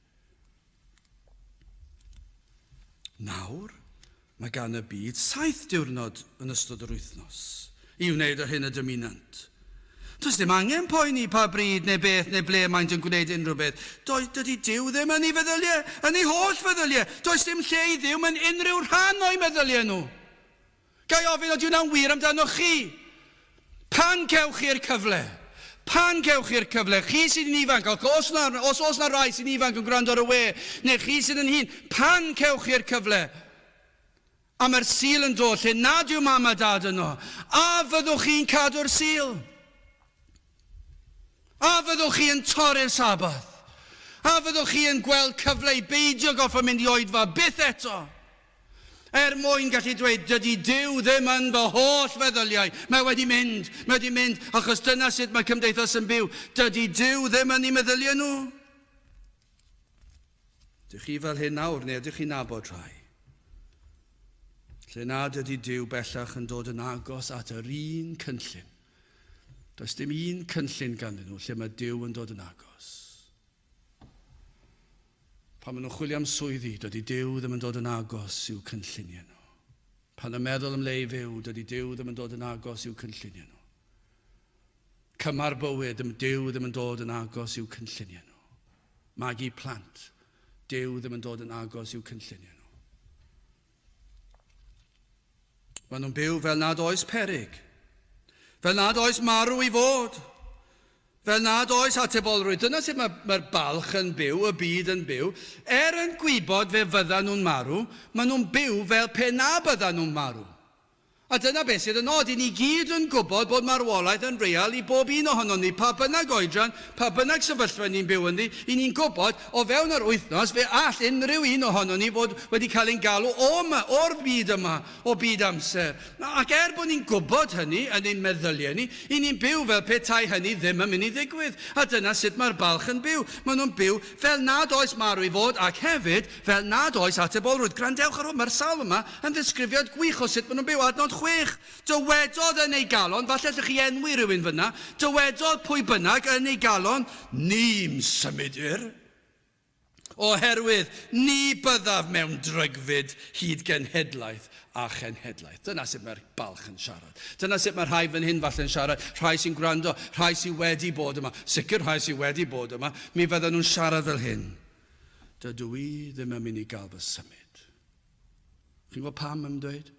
Speaker 1: Nawr, mae gan y byd saith diwrnod yn ystod yr wythnos i wneud yr hyn y dymunant. Does dim angen poeni pa bryd neu beth neu ble maent yn gwneud unrhyw beth. Does, dydy Duw ddim yn ei feddyliau, yn ei holl feddyliau. Does dim lle i Dduw mewn unrhyw rhan o'i meddyliau nhw. Ga i ofyn ydy hwnna'n wir amdanoch chi? Pan cewch chi'r cyfle? Pan cewch chi'r cyfle? Chi sydd yn ifanc, ac os, na, os oes na rai sy'n ifanc yn gwrando ar y we, neu chi sydd yn hŷn, pan cewch chi'r cyfle? A mae'r Sul yn dod lle nad yw mam a dad yno. A fyddwch chi'n cadw'r Sul? A fyddwch chi yn torri'r Sabath? A fyddwch chi yn gweld cyfle i beidio gorfod mynd i oedfa byth eto? Er mwyn gallu dweud, dydy Duw ddim yn fy holl feddyliau. Mae wedi mynd, mae wedi mynd, achos dyna sut mae cymdeithas yn byw. Dydy Duw ddim yn eu meddyliau nhw. Ydych chi fel hyn nawr, neu ydych chi'n nabod rhai? Lle nad ydy Duw bellach yn dod yn agos at yr un cynllun. Does dim un cynllun ganddyn nhw lle mae Duw yn dod yn agos. Pan maen nhw'n chwilio am swyddi, dydy Duw ddim yn dod yn agos i'w cynlluniau nhw. Pan yn meddwl am le i fyw, dydy Duw ddim yn dod yn agos i'w cynlluniau nhw. Cymar bywyd, Duw ddim yn dod yn agos i'w cynlluniau nhw. Magu plant, Duw ddim yn dod yn agos i'w cynlluniau nhw. Maen nhw'n byw fel nad oes peryg, fel nad oes marw i fod, fel nad oes atebolrwydd. Dyna sut mae'r mae balch yn byw, y byd yn byw. Er yn gwybod fe fyddan nhw'n marw, maen nhw'n byw fel pe na byddan nhw'n marw. A dyna beth sydd yn od, i ni gyd yn gwybod bod marwolaeth yn real i bob un ohonon ni, pa bynnag oedran, pa bynnag sefyllfa ni'n byw ynddi, i ni'n gwybod, o fewn yr wythnos, fe all unrhyw un ohonon ni fod wedi cael ein galw o 'ma, o'r byd yma, o byd amser. Ac er bod ni'n gwybod hynny yn ein meddyliau ni, i ni'n byw fel petai hynny ddim yn mynd i ddigwydd. A dyna sut mae'r balch yn byw. Maen nhw'n byw fel nad oes marw i fod, ac hefyd, fel nad oes atebolrwydd. Gwrandewch ar hwn, mae'r salm yma yn ddisgrifiad gwych o sut maen nhw'n byw. Adnod 6, Dywedodd yn ei galon, falle allwch chi enwi rhywun fan'na, dywedodd pwy bynnag yn ei galon, Ni'm symudir, oherwydd ni byddaf mewn drygfyd hyd genhedlaeth a chenhedlaeth. Dyna sut mae'r balch yn siarad. Dyna sut mae rhai fan hyn falle'n siarad, rhai sy'n gwrando, rhai sydd wedi bod yma. Sicr rhai sydd wedi bod yma, mi fydden nhw'n siarad fel hyn. Dydw i ddim yn mynd i gael fy symud. Chi'n gwybod pam mae'n dweud?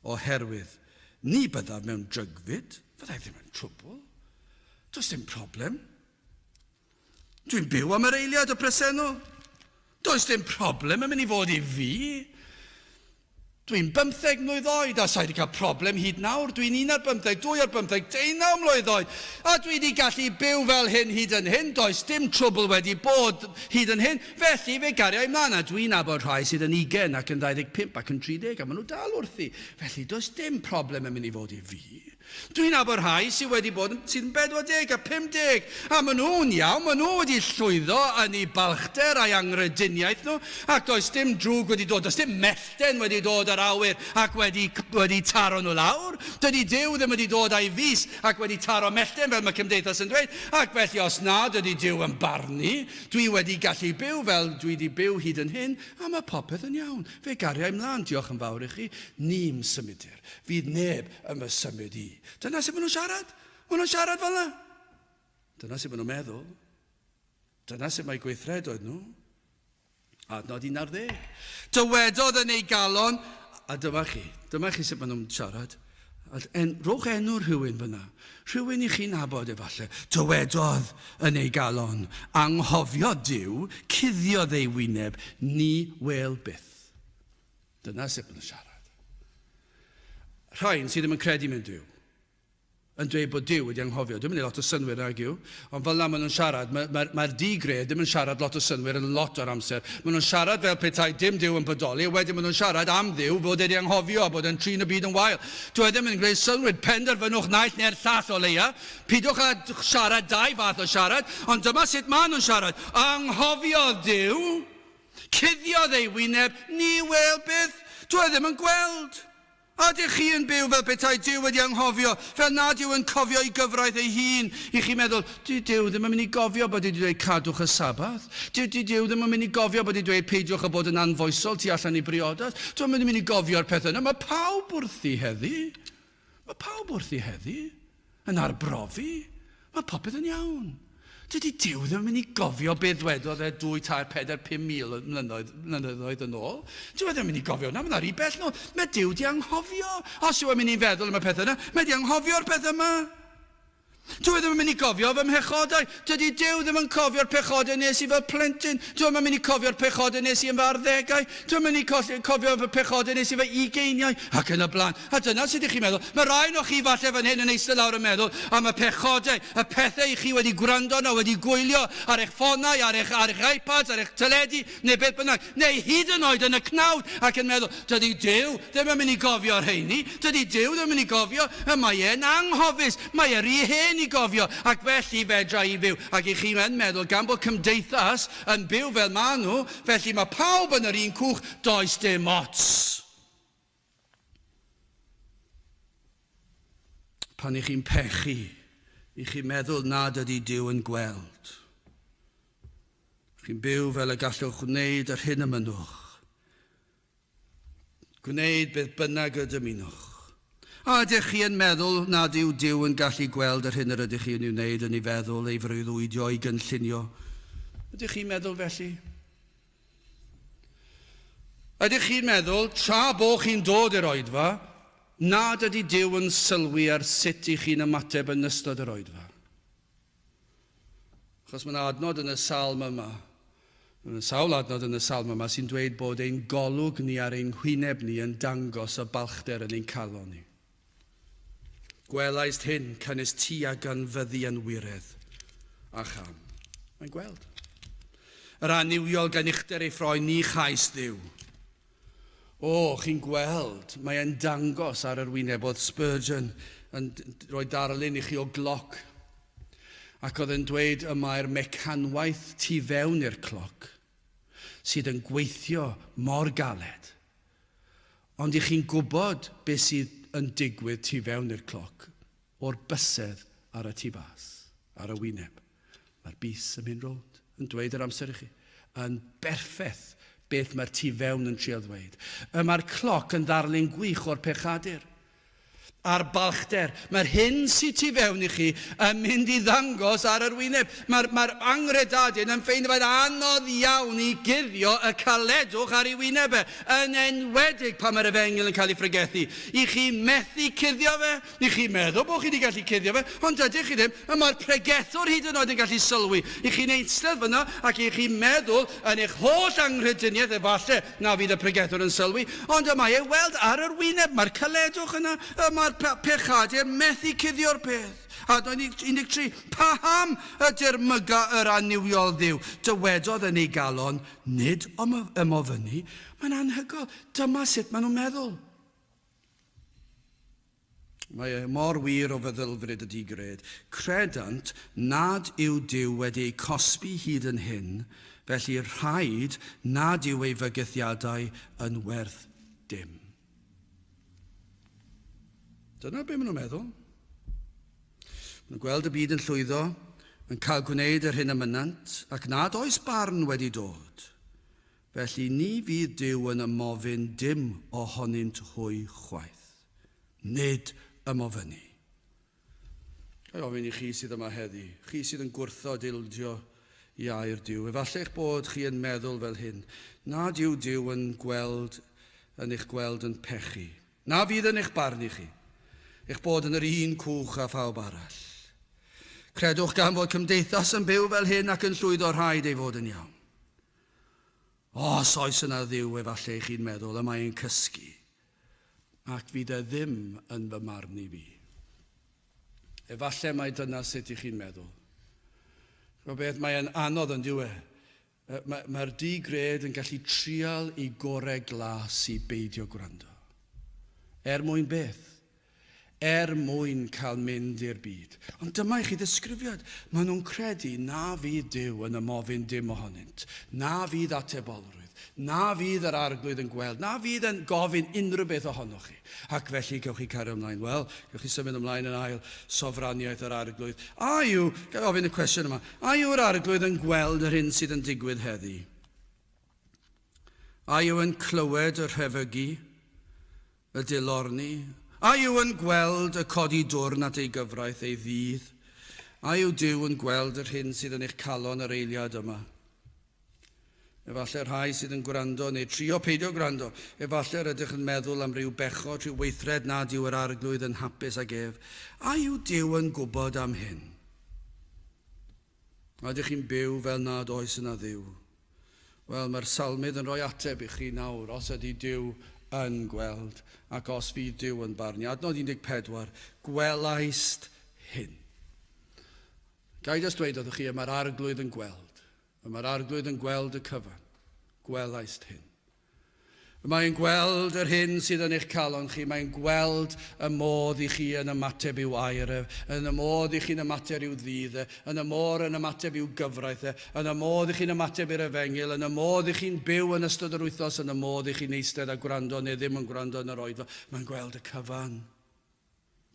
Speaker 1: Oherwydd, ni byddaf mewn drygfyd, fydda i ddim yn trwbl. Does dim problem. Dwi'n byw am yr eiliad y presennol. Does dim problem yn mynd i fod i fi. Dwi'n bymtheg mlwydd oed a sa i 'di cael problem hyd nawr. Dwi'n un ar bymtheg, dwy ar bymtheg, deunaw mlwydd oed a dwi 'di gallu byw fel hyn hyd yn hyn. Does dim trwbl wedi bod hyd yn hyn, felly fe garia i mlaen. A dwi'n nabod rhai sydd yn ugain ac yn 25 ac yn 30 a maen nhw dal wrthi. Felly does dim problem yn mynd i fod i fi. Dwi'n nabod rhai sydd wedi bod yn, sydd yn 40 a 50, a maen nhw'n iawn, maen nhw wedi llwyddo yn eu balchder a'u anghrediniaeth nhw, ac does dim drwg wedi dod, does dim mellten wedi dod o'r awyr ac wedi, wedi taro nhw lawr. Dydy Duw ddim wedi dod â'i fys ac wedi taro mellten, fel mae cymdeithas yn dweud, ac felly os nad ydy Duw yn barnu, dwi wedi gallu byw fel dwi wedi byw hyd yn hyn, a mae popeth yn iawn. Fe gariai mlaen, diolch yn fawr i chi, ni'm symudir. Fydd neb yn fy symud i. Dyna sut maen nhw'n siarad. Maen nhw'n siarad fel yna. Dyna sut maen nhw'n meddwl. Dyna sut mae gweithredoedd nhw. Adnod 11. Dywedodd yn ei galon, a dyma chi, dyma chi sut maen nhw'n siarad. En, rhowch enw rhywun fyna, rhywun i chi'n nabod efallai. Dywedodd yn ei galon, anghofio Duw, cuddiodd ei wyneb, ni wel byth. Dyna sut maen nhw'n siarad. Rhain sydd ddim yn credu mewn Duw, yn dweud bod Duw wedi anghofio. Dwi'n mynd i lot o synwyr nag yw, ond fel na maen nhw'n siarad. Mae'r mae, mae digred ddim yn siarad lot o synwyr yn lot o'r amser. Maen nhw'n siarad fel petai dim Duw yn bodoli, a wedyn maen nhw'n siarad am Dduw fod wedi anghofio a bod yn trin y byd yn wael. Dwi e ddim yn gwneud synwyr. Penderfynwch naill neu'r llall o leia. Pidwch â siarad dau fath o siarad, ond dyma sut maen nhw'n siarad. Anghofiodd Duw. Cuddiodd ei wyneb, ni wêl byth. Dw e ddim yn gweld. A ydych chi yn byw fel petai Duw wedi anghofio, fel nad yw yn cofio'i gyfraith ei hun? I chi'n meddwl, 'Dyw Duw ddim yn mynd i gofio bod e wedi dweud cadwch y Sabath. Dyw Duw ddim yn mynd i gofio bod e wedi dweud peidiwch â bod yn anfoesol tu allan i briodas. Dyw e'm yn mynd i gofio'r pethau yna. Mae pawb wrthi heddi. Mae pawb wrthi heddi. Yn arbrofi. Mae popeth yn iawn. Dydy Duw ddim yn mynd i gofio beth ddwedodd e 2, 3, 4, 5 mil mlynyddoedd, mlynyddoedd yn ôl. Dyw e ddim yn mynd i gofio hwnna, mae'n rhy bell nôl. Mae Duw di anghofio. Os yw e'n mynd i feddwl am y pethau yna, mae di anghofio'r pethau yma. Dyw e ddim yn mynd i gofio fy mhechodau. Dydy Duw ddim yn cofio'r pechodau nes i fel plentyn. Dyw e ddim yn mynd i cofio'r pechodau nes i yn fy arddegau. Dyw e ddim yn mynd i cofio fy pechodau nes i fy ugeiniau, ac yn y blaen. A dyna sut ych chi'n meddwl. Mae rai ohonoch chi falle fan hyn yn eistedd lawr yn meddwl am y pechodau, y pethau i chi wedi gwrando arno, wedi gwylio ar eich ffonau, ar eich, ar eich iPads, ar eich teledu, neu beth bynnag, neu hyd yn oed yn y cnawd, ac yn meddwl, dydy Duw ddim yn mynd i gofio'r rheini, dydy Duw ddim yn mynd i gofio, y mae e'n anghofus, mae e rhy hen i gofio, ac felly fedra i fyw. Ac i chi yn meddwl, gan bod cymdeithas yn byw fel maen nhw, felly mae pawb yn yr un cwch, does dim ots. Pan i chi'n pechu, i chi'n meddwl nad ydy Duw yn gweld. Chi'n byw fel y gallwch wneud yr hyn y mynnwch. Gwneud beth bynnag y dymunwch. A ydych chi yn meddwl nad yw Duw yn gallu gweld yr hyn yr ydych chi'n ei wneud yn ei feddwl, ei freuddwydio, ei gynllunio? Ydych chi'n meddwl felly? Ydych chi'n meddwl, tra bo chi'n dod i'r oedfa, nad ydy Duw yn sylwi ar sut i chi'n ymateb yn ystod yr oedfa? Achos mae yna adnod yn y salm yma, mae yna sawl adnod yn y salm yma sy'n dweud bod ein golwg ni ar ein hwyneb ni yn dangos y balchder yn ein calon ni. Gwelaist hyn, canys ti a ganfyddi yn wiredd a cham. Mae'n gweld. Yr annuwiol gan uchder ei ffroen, ni chais Dduw. O, chi'n gweld, mae e'n dangos ar yr wyneb. Oedd Spurgeon yn rhoi darlun i chi o gloc. Ac oedd e'n dweud y mae'r mecanwaith tu fewn i'r cloc sydd yn gweithio mor galed. Ond i chi'n gwybod beth sydd yn digwydd tu fewn i'r cloc, o'r bysedd ar y tu fas, ar y wyneb. Mae'r bys yn mynd rownd, yn dweud yr amser i chi. Yn berffeth beth mae'r tu fewn yn trio ddweud. Y mae'r cloc yn ddarlun gwych o'r pechadur. A'r balchder. Mae'r hyn sydd tu fewn i chi yn mynd i ddangos ar yr wyneb. Mae'r mae anghredadun yn ffeindio fe'n anodd iawn i guddio y caledwch ar ei wyneb e, yn enwedig pan mae'r efengyl yn cael ei phregethu. I chi methu cuddio fe, i chi meddwl bod chi wedi gallu cuddio fe, ond dydych chi ddim. Y mae'r pregethwr hyd yn oed yn gallu sylwi. I chi'n eistedd fyna ac i chi'n meddwl yn eich holl anghrediniaeth efallai Na fydd y pregethwr yn sylwi, ond y mae ei weld ar yr wyneb. Mae'r caledwch yna, y mae'r pechadur methu cuddio'r peth. Adnod 13, Paham y dirmyga yr annuwiol Dduw? Dywedodd yn ei galon, Nid ymofynnu. Mae'n anhygoel. Dyma sut maen nhw'n meddwl. Mae e mor wir o feddylfryd y di-gred. Credant nad yw Duw wedi eu cosbi hyd yn hyn, felly rhaid nad yw ei fygythiadau yn werth dim. Dyna be maen nhw'n meddwl. Maen nhw'n gweld y byd yn llwyddo, yn cael gwneud yr hyn y mynnant, ac nad oes barn wedi dod. Felly ni fydd Duw yn ymofyn dim ohonynt hwy chwaith. Nid ymofynnu. Ga i ofyn i chi sydd yma heddi, chi sydd yn gwrthod ildio i air Duw, efallai eich bod chi yn meddwl fel hyn, nad yw Duw yn gweld yn eich gweld yn pechu, na fydd yn eich barnu chi, eich bod yn yr un cwch â phawb arall. Credwch gan fod cymdeithas yn byw fel hyn ac yn llwyddo rhaid ei fod yn iawn. Os oes yna Dduw, efallai chi'n meddwl, y mae'n cysgu, ac fydd e ddim yn fy marn i fi. Efallai mai dyna sut i chi'n meddwl. Ch'mod beth, mae'n anodd yn dyw e. Mae'r mae di-gred yn gallu trial i gorau glas i beidio gwrando. Er mwyn beth? er mwyn cael mynd i'r byd. Ond dyma i chi ddisgrifiad. Maen nhw'n credu na fydd Duw yn ymofyn dim ohonynt, na fydd atebolrwydd, na fydd yr Arglwydd yn gweld, na fydd yn gofyn unrhyw beth ohonoch chi. Ac felly gewch chi cario ymlaen. Wel, gewch chi symud ymlaen yn ail sofraniaeth yr Arglwydd. A yw, ga i ofyn y cwestiwn yma, a yw'r Arglwydd yn gweld yr hyn sydd yn digwydd heddi? A yw yn clywed y rhefygu? Y dilorni? A yw yn gweld y codi dwrn at ei gyfraith, ei ddydd? A yw Duw yn gweld yr hyn sydd yn eich calon yr eiliad yma? Efallai rhai sydd yn gwrando neu trio peidio gwrando, efallai yr ydych yn meddwl am ryw bechod, rhyw weithred nad yw yr Arglwydd yn hapus ag ef. A yw Duw yn gwybod am hyn? A ydych chi'n byw fel nad oes yna Dduw? Wel, mae'r salmydd yn rhoi ateb i chi nawr, os ydy Duw yn gweld, ac os fydd Duw yn barnu. Adnod 14, Gwelaist hyn. Ga i jyst dweud wrthych chi, y mae'r Arglwydd yn gweld. Y mae'r Arglwydd yn gweld y cyfan. Gwelaist hyn. Mae'n gweld yr hyn sydd yn eich calon chi, mae'n gweld y modd i chi yn ymateb i'w air ef, yn y modd i chi'n ymateb i'w ddydd e, yn y môr yn ymateb i'w gyfraith e, yn y modd i chi'n ymateb i'r efengyl, yn y modd i chi'n byw yn ystod yr wythnos, yn y modd i chi'n eistedd a gwrando neu ddim yn gwrando yn yr oedfa. Mae'n gweld y cyfan.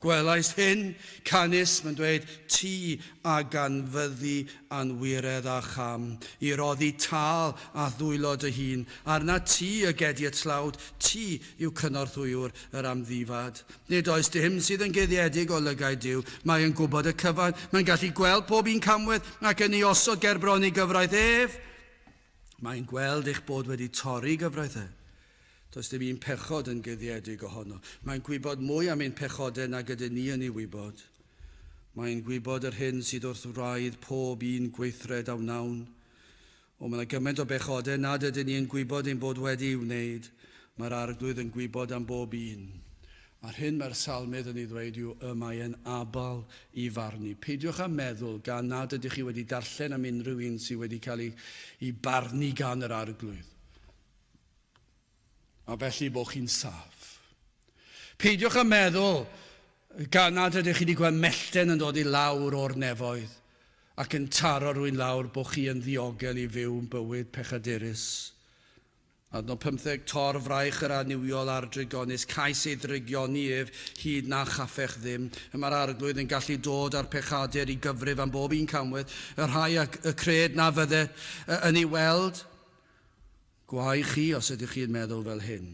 Speaker 1: Gwelaist hyn? Canys, mae'n dweud, ti a ganfyddi anwiredd a cham, i roddi tâl a'th ddwylo dy hun, arnat ti y gedi y tlawd, ti yw cynorthwywr yr amddifad. Nid oes dim sydd yn guddiedig o lygaid Duw, mae yn gwybod y cyfan, mae'n gallu gweld pob un camwedd, ac yn ei osod ger bron ei gyfraith ef. Mae'n gweld eich bod wedi torri gyfraith e. Does dim un pechod yn guddiedig ohono. Mae'n gwybod mwy am ein pechodau nag ydyn ni yn ei wybod. Mae'n gwybod yr hyn sydd wrth wraidd pob un gweithred a wnawn. O, mae yna gymaint o bechodau nad ydyn ni yn gwybod ein bod wedi ei wneud. Mae'r Arglwydd yn gwybod am bob un. A'r hyn mae'r Salmydd yn ei ddweud yw y mae e'n abl i farnu. Peidiwch â meddwl gan nad ydych chi wedi darllen am unrhyw un sydd wedi cael ei, ei barnu gan yr Arglwydd. A felly bod chi'n saff. Peidiwch â meddwl gan nad ydych chi wedi gweld mellten yn dod i lawr o'r nefoedd ac yn taro rhywun lawr bod chi yn ddiogel i fyw yn bywyd pechadurus. Adnod 15, Tor fraich yr annuwiol a'r drygonus, cais ei ddrygioni ef hyd na chaffech ddim. Y mae'r Arglwydd yn gallu dod â'r pechadur i gyfrif am bob un camwedd, y rhai a y cred na fydde yn ei weld. Gwae chi os ydych chi'n meddwl fel hyn.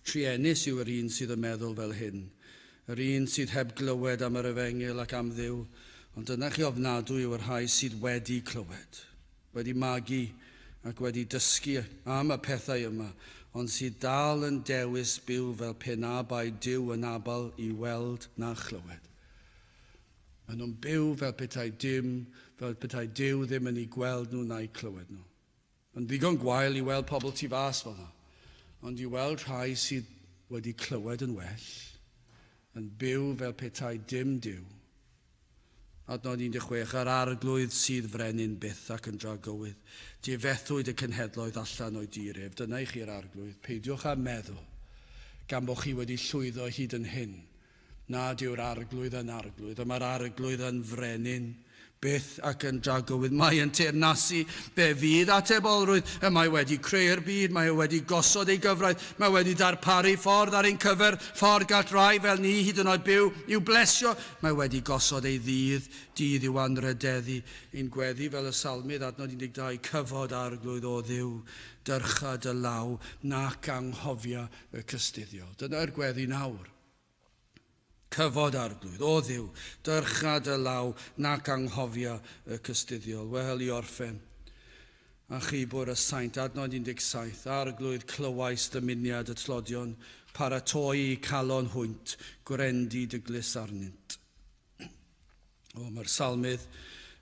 Speaker 1: Truenus yw yr un sydd yn meddwl fel hyn. Yr un sydd heb glywed am yr efengyl ac am Dduw, ond dyna chi ofnadwy yw y rhai sydd wedi clywed, wedi magu ac wedi dysgu am y pethau yma, ond sydd dal yn dewis byw fel pe na bai Duw yn abal i weld na chlywed. Maen nhw'n byw fel petai dim, fel petai Duw ddim yn eu gweld nhw na'u clywed nhw. Mae'n ddigon gwael i weld pobl tu fas fel 'na, ond i weld rhai sydd wedi clywed yn well, yn byw fel petai dim Duw. Adnod 16, Yr Arglwydd sydd frenin byth ac yn dragywydd. Difethwyd y cenhedloedd allan o'i dir ef. Dyna i chi'r Arglwydd. Peidiwch â meddwl, gan bod chi wedi llwyddo hyd yn hyn, nad yw'r Arglwydd yn Arglwydd, y mae'r Arglwydd yn frenin byth ac yn dragywydd. Mae yn teyrnasu, fe fydd atebolrwydd. Y mae wedi creu'r byd, mae e wedi gosod ei gyfraith, mae wedi darparu ffordd ar ein cyfer, ffordd gall rai fel ni hyd yn oed byw i'w blesio. Mae wedi gosod ei ddydd, dydd i'w anrhydeddu. Ein gweddi fel y Salmydd, adnod 12, Cyfod, Arglwydd, o Dduw, dyrcha dy law, nac anghofia y cystuddiol. Dyna'r gweddi nawr. Cyfod, Arglwydd, o Dduw, dyrcha dy law, nac anghofia y cystuddiol. Wel, i orffen, achubwr y saint, adnod 17, Arglwydd, clywais dymuniad y tlodion, paratoi eu calon hwynt, gwrendy dy glus arnynt. O, mae'r salmydd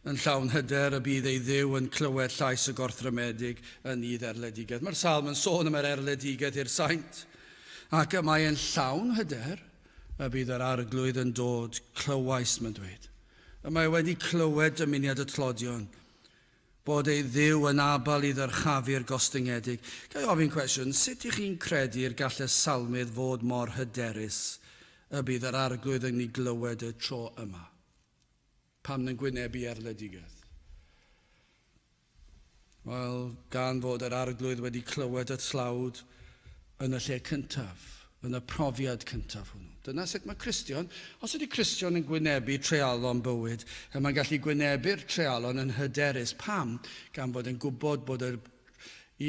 Speaker 1: yn llawn hyder y bydd ei Dduw yn clywed llais y gorthrymedig yn nydd erledigaeth. Mae'r salm yn sôn am yr erledigaeth i'r saint, ac y mae yn llawn hyder y bydd yr Arglwydd yn dod, clywais, mae'n dweud. Y mae wedi clywed dymuniad y tlodion, bod ei Dduw yn abal i ddyrchafu'r gostyngedig. Ga i ofyn cwestiwn, sut ych chi'n credu'r gall y salmydd fod mor hyderus y bydd yr Arglwydd yn ei glywed y tro yma, pan yn gwynebu erledigaeth? Wel, gan fod yr Arglwydd wedi clywed y tlawd yn y lle cyntaf, yn y profiad cyntaf hwnnw. Dyna sut mae Cristion, os ydy Cristion yn gwynebu treialon bywyd, y mae'n gallu gwynebu'r treialon yn hyderus. Pam? Gan fod yn gwybod bod yr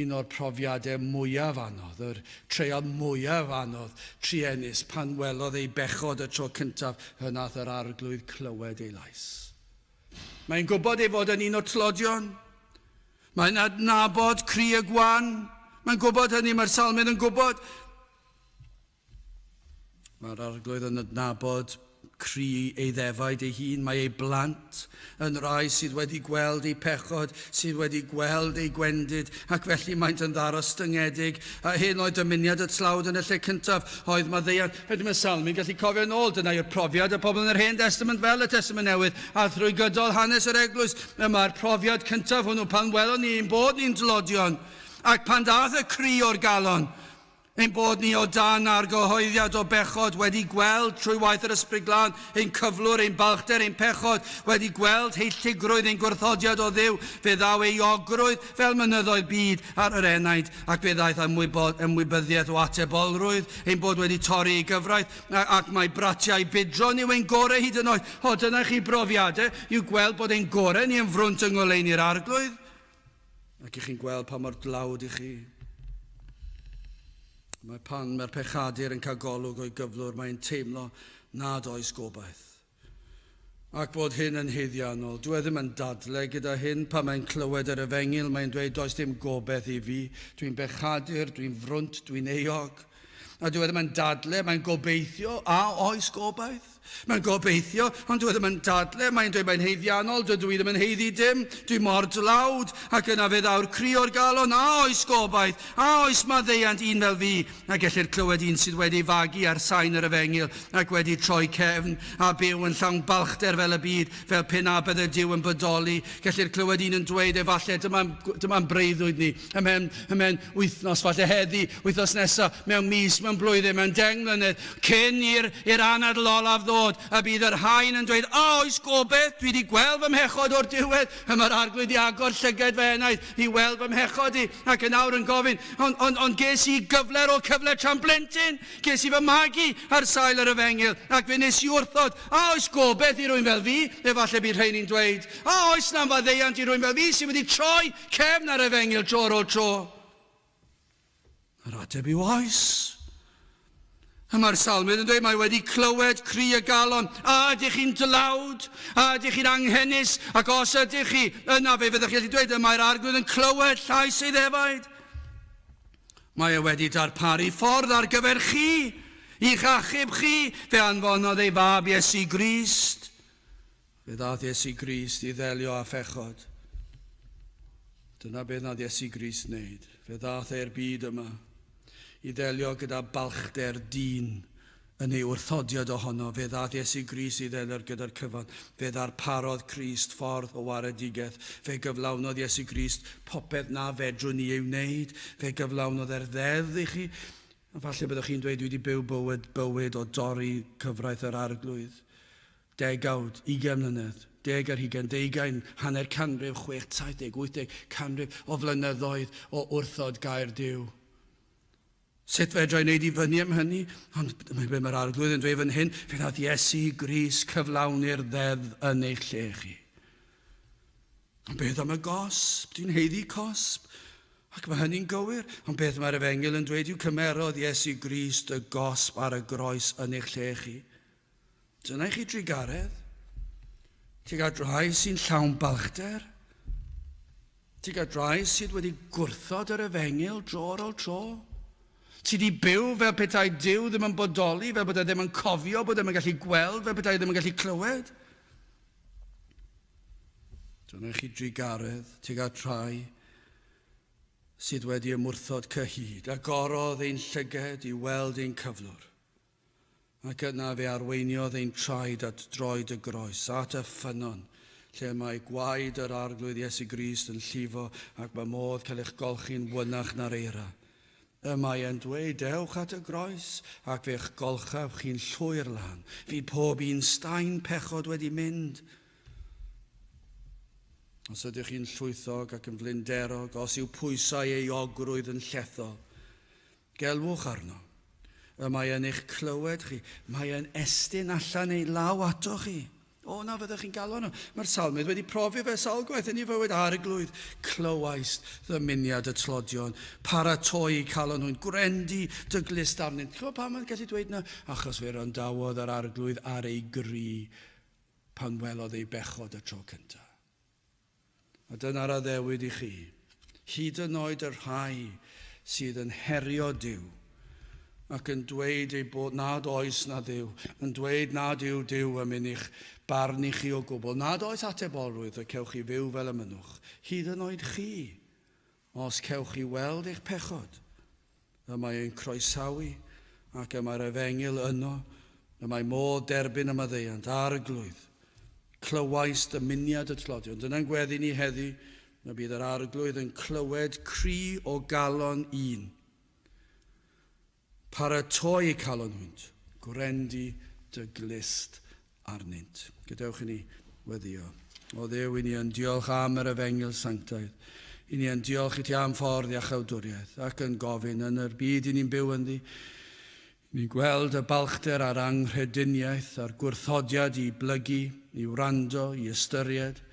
Speaker 1: un o'r profiadau mwyaf anodd, yr treial mwyaf anodd, truenus, pan welodd ei bechod y tro cyntaf, y nath yr Arglwydd clywed ei lais. Mae'n gwybod ei fod yn un o'r tlodion. Mae'n adnabod cri y gwan. Mae'n gwybod hynny, mae'r salmydd yn gwybod. Mae'r Arglwydd yn adnabod cri ei ddefaid ei hun. Mae ei blant yn rai sydd wedi gweld eu pechod, sydd wedi gweld eu gwendid, ac felly maent yn ddarostyngedig. A hyn oedd dymuniad y tlawd yn y lle cyntaf, oedd maddeuant. Felly mae Salmi'n gallu cofio yn ôl, dyna yw'r profiad y pobl yn yr Hen Destament fel y Testament Newydd, a thrwy gydol hanes yr Eglwys, y mae'r profiad cyntaf hwnnw pan welon ni ein bod ni'n dlodion, ac pan ddaeth y cri o'r galon, ein bod ni o dan argyhoeddiad o bechod, wedi gweld trwy waith yr Ysbryd Glân ein cyflwr, ein balchder, ein pechod, wedi gweld heilligrwydd ein gwrthodiad o Dduw, fe ddaw euogrwydd fel mynyddoedd byd ar yr enaid, ac fe ddaeth ymwybyddiaeth o atebolrwydd, ein bod wedi torri ei gyfraith, ac mae bratiau budron yw ein gorau hyd yn oed. O, dyna chi brofiadau, yw gweld bod ein gorau ni yn frwnt yng ngoleuni'r Arglwydd. Ac i chi'n gweld pa mor dlawd i chi. Mae pan mae'r pechadur yn cael golwg o'i gyflwr, mae'n teimlo nad oes gobaith. Ac bod hyn yn haeddiannol. Dw e ddim yn dadle gyda hyn. Pan mae'n clywed yr efengyl, mae'n dweud, does dim gobaith i fi. Dwi'n bechadur, dwi'n frwnt, dwi'n euog. A dw e ddim yn dadle, mae'n gobeithio, a oes gobaith? Mae'n gobeithio, ond dw e ddim yn dadle, mae'n dweud mae'n haeddiannol, dydw i ddim yn haeddu dim, dwi mor dlawd, ac yna fe ddaw'r cri o'r galon, a oes gobaith, a oes maddeuant un fel fi? A gellir clywed un sydd wedi ei fagu ar sain yr efengyl, ac wedi troi cefn, a byw yn llawn balchder fel y byd, fel pe na bydde Duw yn bodoli. Gellir clywed un yn dweud, efallai, dyma'n dyma breuddwyd ni, ymhen, ymhen wythnos, falle heddi, wythnos nesa, mewn mis, mewn blwyddyn, mewn 10 mlynedd, cyn i'r i'r anadl olaf ddod, y bydd yr haen yn dweud, A oes gobaith? Dwi wedi gweld fy mhechod o'r diwedd, y mae'r Arglwydd 'di agor llygaid fy enaid i weld fy mhechod i, ac yn awr yn gofyn, ond, ond, ond ges i gyfle ar ôl cyfle tra'n blentyn, ges i fy magu ar sail yr efengyl, ac fe wnes i wrthod. A oes gobaith i rywun fel fi? Efallai bydd rheini'n dweud, A oes 'na faddeuant i rywun fel fi sydd wedi troi cefn ar efengyl tro ar ôl tro? Yr ateb yw oes. A mae'r salmydd yn dweud mae wedi clywed cri y galon. A ydych chi'n dlawd? A ydych chi'n anghenus? Ac os ydych chi, yna fe fyddwch chi'n gallu dweud y mae'r arglwydd yn clywed llais ei ddefaid. Mae e wedi darparu ffordd ar gyfer chi, i'ch achub chi. Fe anfonodd ei fab Iesu Grist. Fe ddaeth Iesu Grist i ddelio â phechod. Dyna beth nath Iesu Grist wneud. Fe ddaeth e'r byd yma i ddelio gyda balchder dyn yn ei wrthodiad ohono. Fe ddaeth Iesu Grist i ddelio gyda'r cyfan. Fe ddarparodd Crist ffordd o waredigaeth. Fe gyflawnodd Iesu Grist popeth na fedrwn ni ei wneud. Fe gyflawnodd e'r ddeddf i chi. A falle byddwch chi'n dweud, dwi wedi byw bywyd, bywyd o dorri cyfraith yr arglwydd. Degawd, ugain mlynedd, deg ar hugain, deugain, hanner canrif, chwech, 70, 80 canrif o flynyddoedd o wrthod gair Duw. Sut fedra i wneud i fyny am hynny? Ond be mae'r arglwydd yn dweud fan hyn, fe ddaeth Iesu Grist cyflawni'r ddeddf yn eich lle chi. Ond beth am y gosb? Dwi'n heiddi cosb. Ac mae hynny'n gywir. Ond beth mae'r efengyl yn dweud yw cymerodd Iesu Grist y gosb ar y groes yn eich lle chi. Dyna i chi drugaredd. Tuag at rai sy'n llawn balchder. Tuag at rai sydd wedi gwrthod yr efengyl dro ar ôl tro. Ti di byw fel petai Duw ddim yn bodoli, fel bod e ddim yn cofio, bod e ddim yn gallu gweld, fel petai ddim yn gallu clywed. Dyna i chi drugaredd tuag at rhai sydd wedi ymwrthod cyhyd. Agorodd ein llyged i weld ein cyflwr. Ac yna fe arweiniodd ein traed at droed y groes, at y ffynnon, lle mae gwaed yr Arglwydd Iesu Grist yn llifo ac mae modd cael eich golchi'n wynach na'r eira. Y mae e'n dweud, Dewch at y groes, ac fe'ch golchaf chi'n llwyr lân. Fydd pob un staen pechod wedi mynd. Os ydych chi'n llwythog ac yn flinderog, os yw pwysau euogrwydd yn llethol, Gelwch arno. Y mae e'n eich clywed chi. Mae e'n estyn allan ei law atoch chi. O, na fyddwch chi'n galw arno. Mae'r salmydd wedi profi fe sawl gwaith yn ei fywyd. Arglwydd, clywaist ddymuniad y tlodion. Paratoi calon nhw'n gwrendu dy glust arnynt. Chymod pam mae'n gallu dweud na? Achos fe wrandawodd yr arglwydd ar ei gri pan welodd ei bechod y tro cyntaf. A dyna'r addewid i chi, hyd yn oed y rhai sydd yn herio Duw ac yn dweud ei bod nad oes na Dduw, yn dweud nad yw Duw yn mynd i'ch barnu chi o gwbl, nad oes atebolrwydd y cewch chi fyw fel y mynnwch, hyd yn oed chi, Os cewch chi weld eich pechod, y mae e'n croesawu ac y mae'r efengyl yno, y mae modd derbyn y maddeuant, Arglwydd, clywais dymuniad y tlodion. Dyna'n gweddi ni heddi, y bydd yr Arglwydd yn clywed cri o galon un. Paratoi eu calon hwynt, gwrendy dy glust arnynt. Gadewch i ni weddïo. O Dduw, i ni yn diolch am yr efengyl sanctaidd. I ni yn diolch i ti am ffordd iachawdwriaeth ac yn gofyn yn yr byd i ni'n byw ynddi. I ni'n gweld y balchder a'r anghrediniaeth a'r gwrthodiad i blygu, i wrando, i ystyried,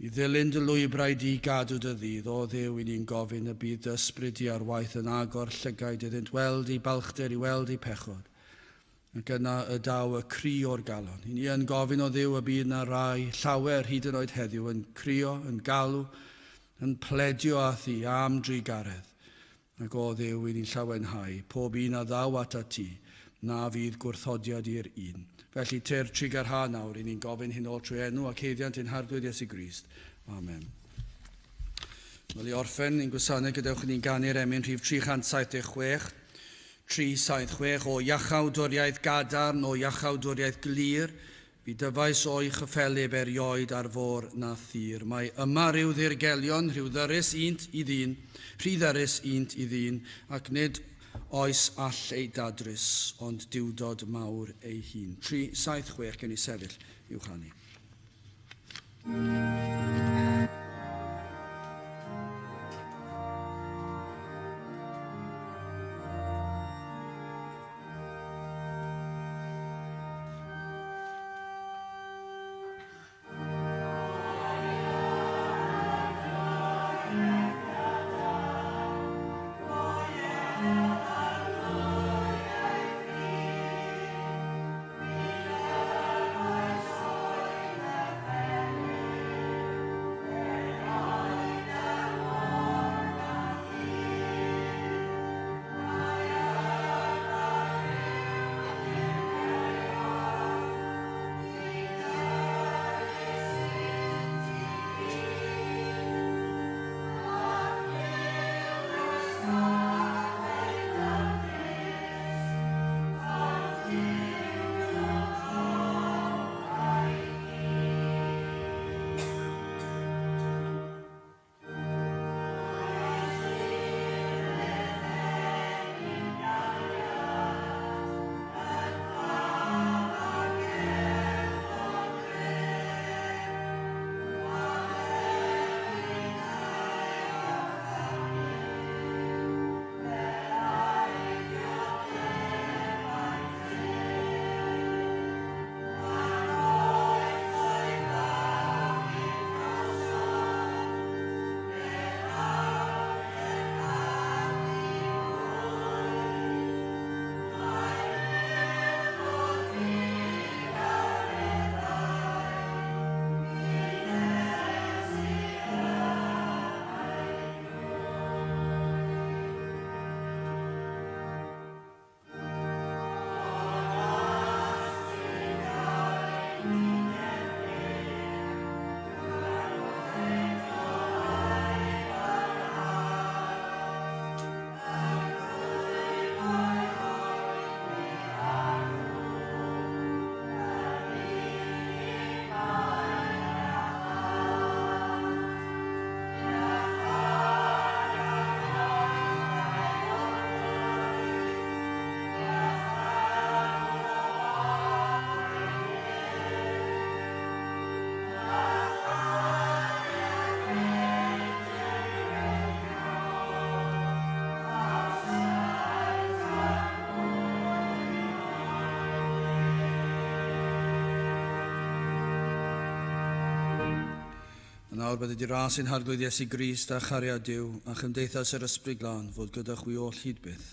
Speaker 1: I ddilyn dy lwybrau di i gadw dy ddydd, O Dduw, i ni'n gofyn y bydd dy ysbryd di ar waith yn agor llygaid iddynt weld eu balchder, i weld eu pechod. Ac yna y daw y cri o'r galon. I ni yn gofyn, O Dduw, y bydd na rai, llawer, hyd yn oed heddiw, yn crio, yn galw, yn pledio â thi am drugaredd. Ac o Dduw, i ni'n llawenhau, pob un a ddaw atat ti, na fydd gwrthodiad i'r un. Felly, tyr trugarha nawr, i ni'n gofyn hyn oll trwy enw ac haeddiant ein Harglwydd Iesu Grist. Amen. Wel, i orffen ein gwasanaeth, gadewch i ni'n ganu'r emyn rhif 376, 376 o iachawdwriaeth gadarn, o iachawdwriaeth glir, Fi dyfais o'i chyffelyb erioed ar fôr na thir. Mae yma ryw ddirgelion, rhyw ddyrys unt i ddyn, rhy ddyrys unt i ddyn, ac nid oes all ei dadrys, ond duwdod mawr ei hun. 376, gewn ni sefyll i'w chanu. Nawr bydded i ras ein Harglwydd Iesu Grist a chariad Duw a chymdeithas yr Ysbryd Glân fod gyda chwi oll hyd byth.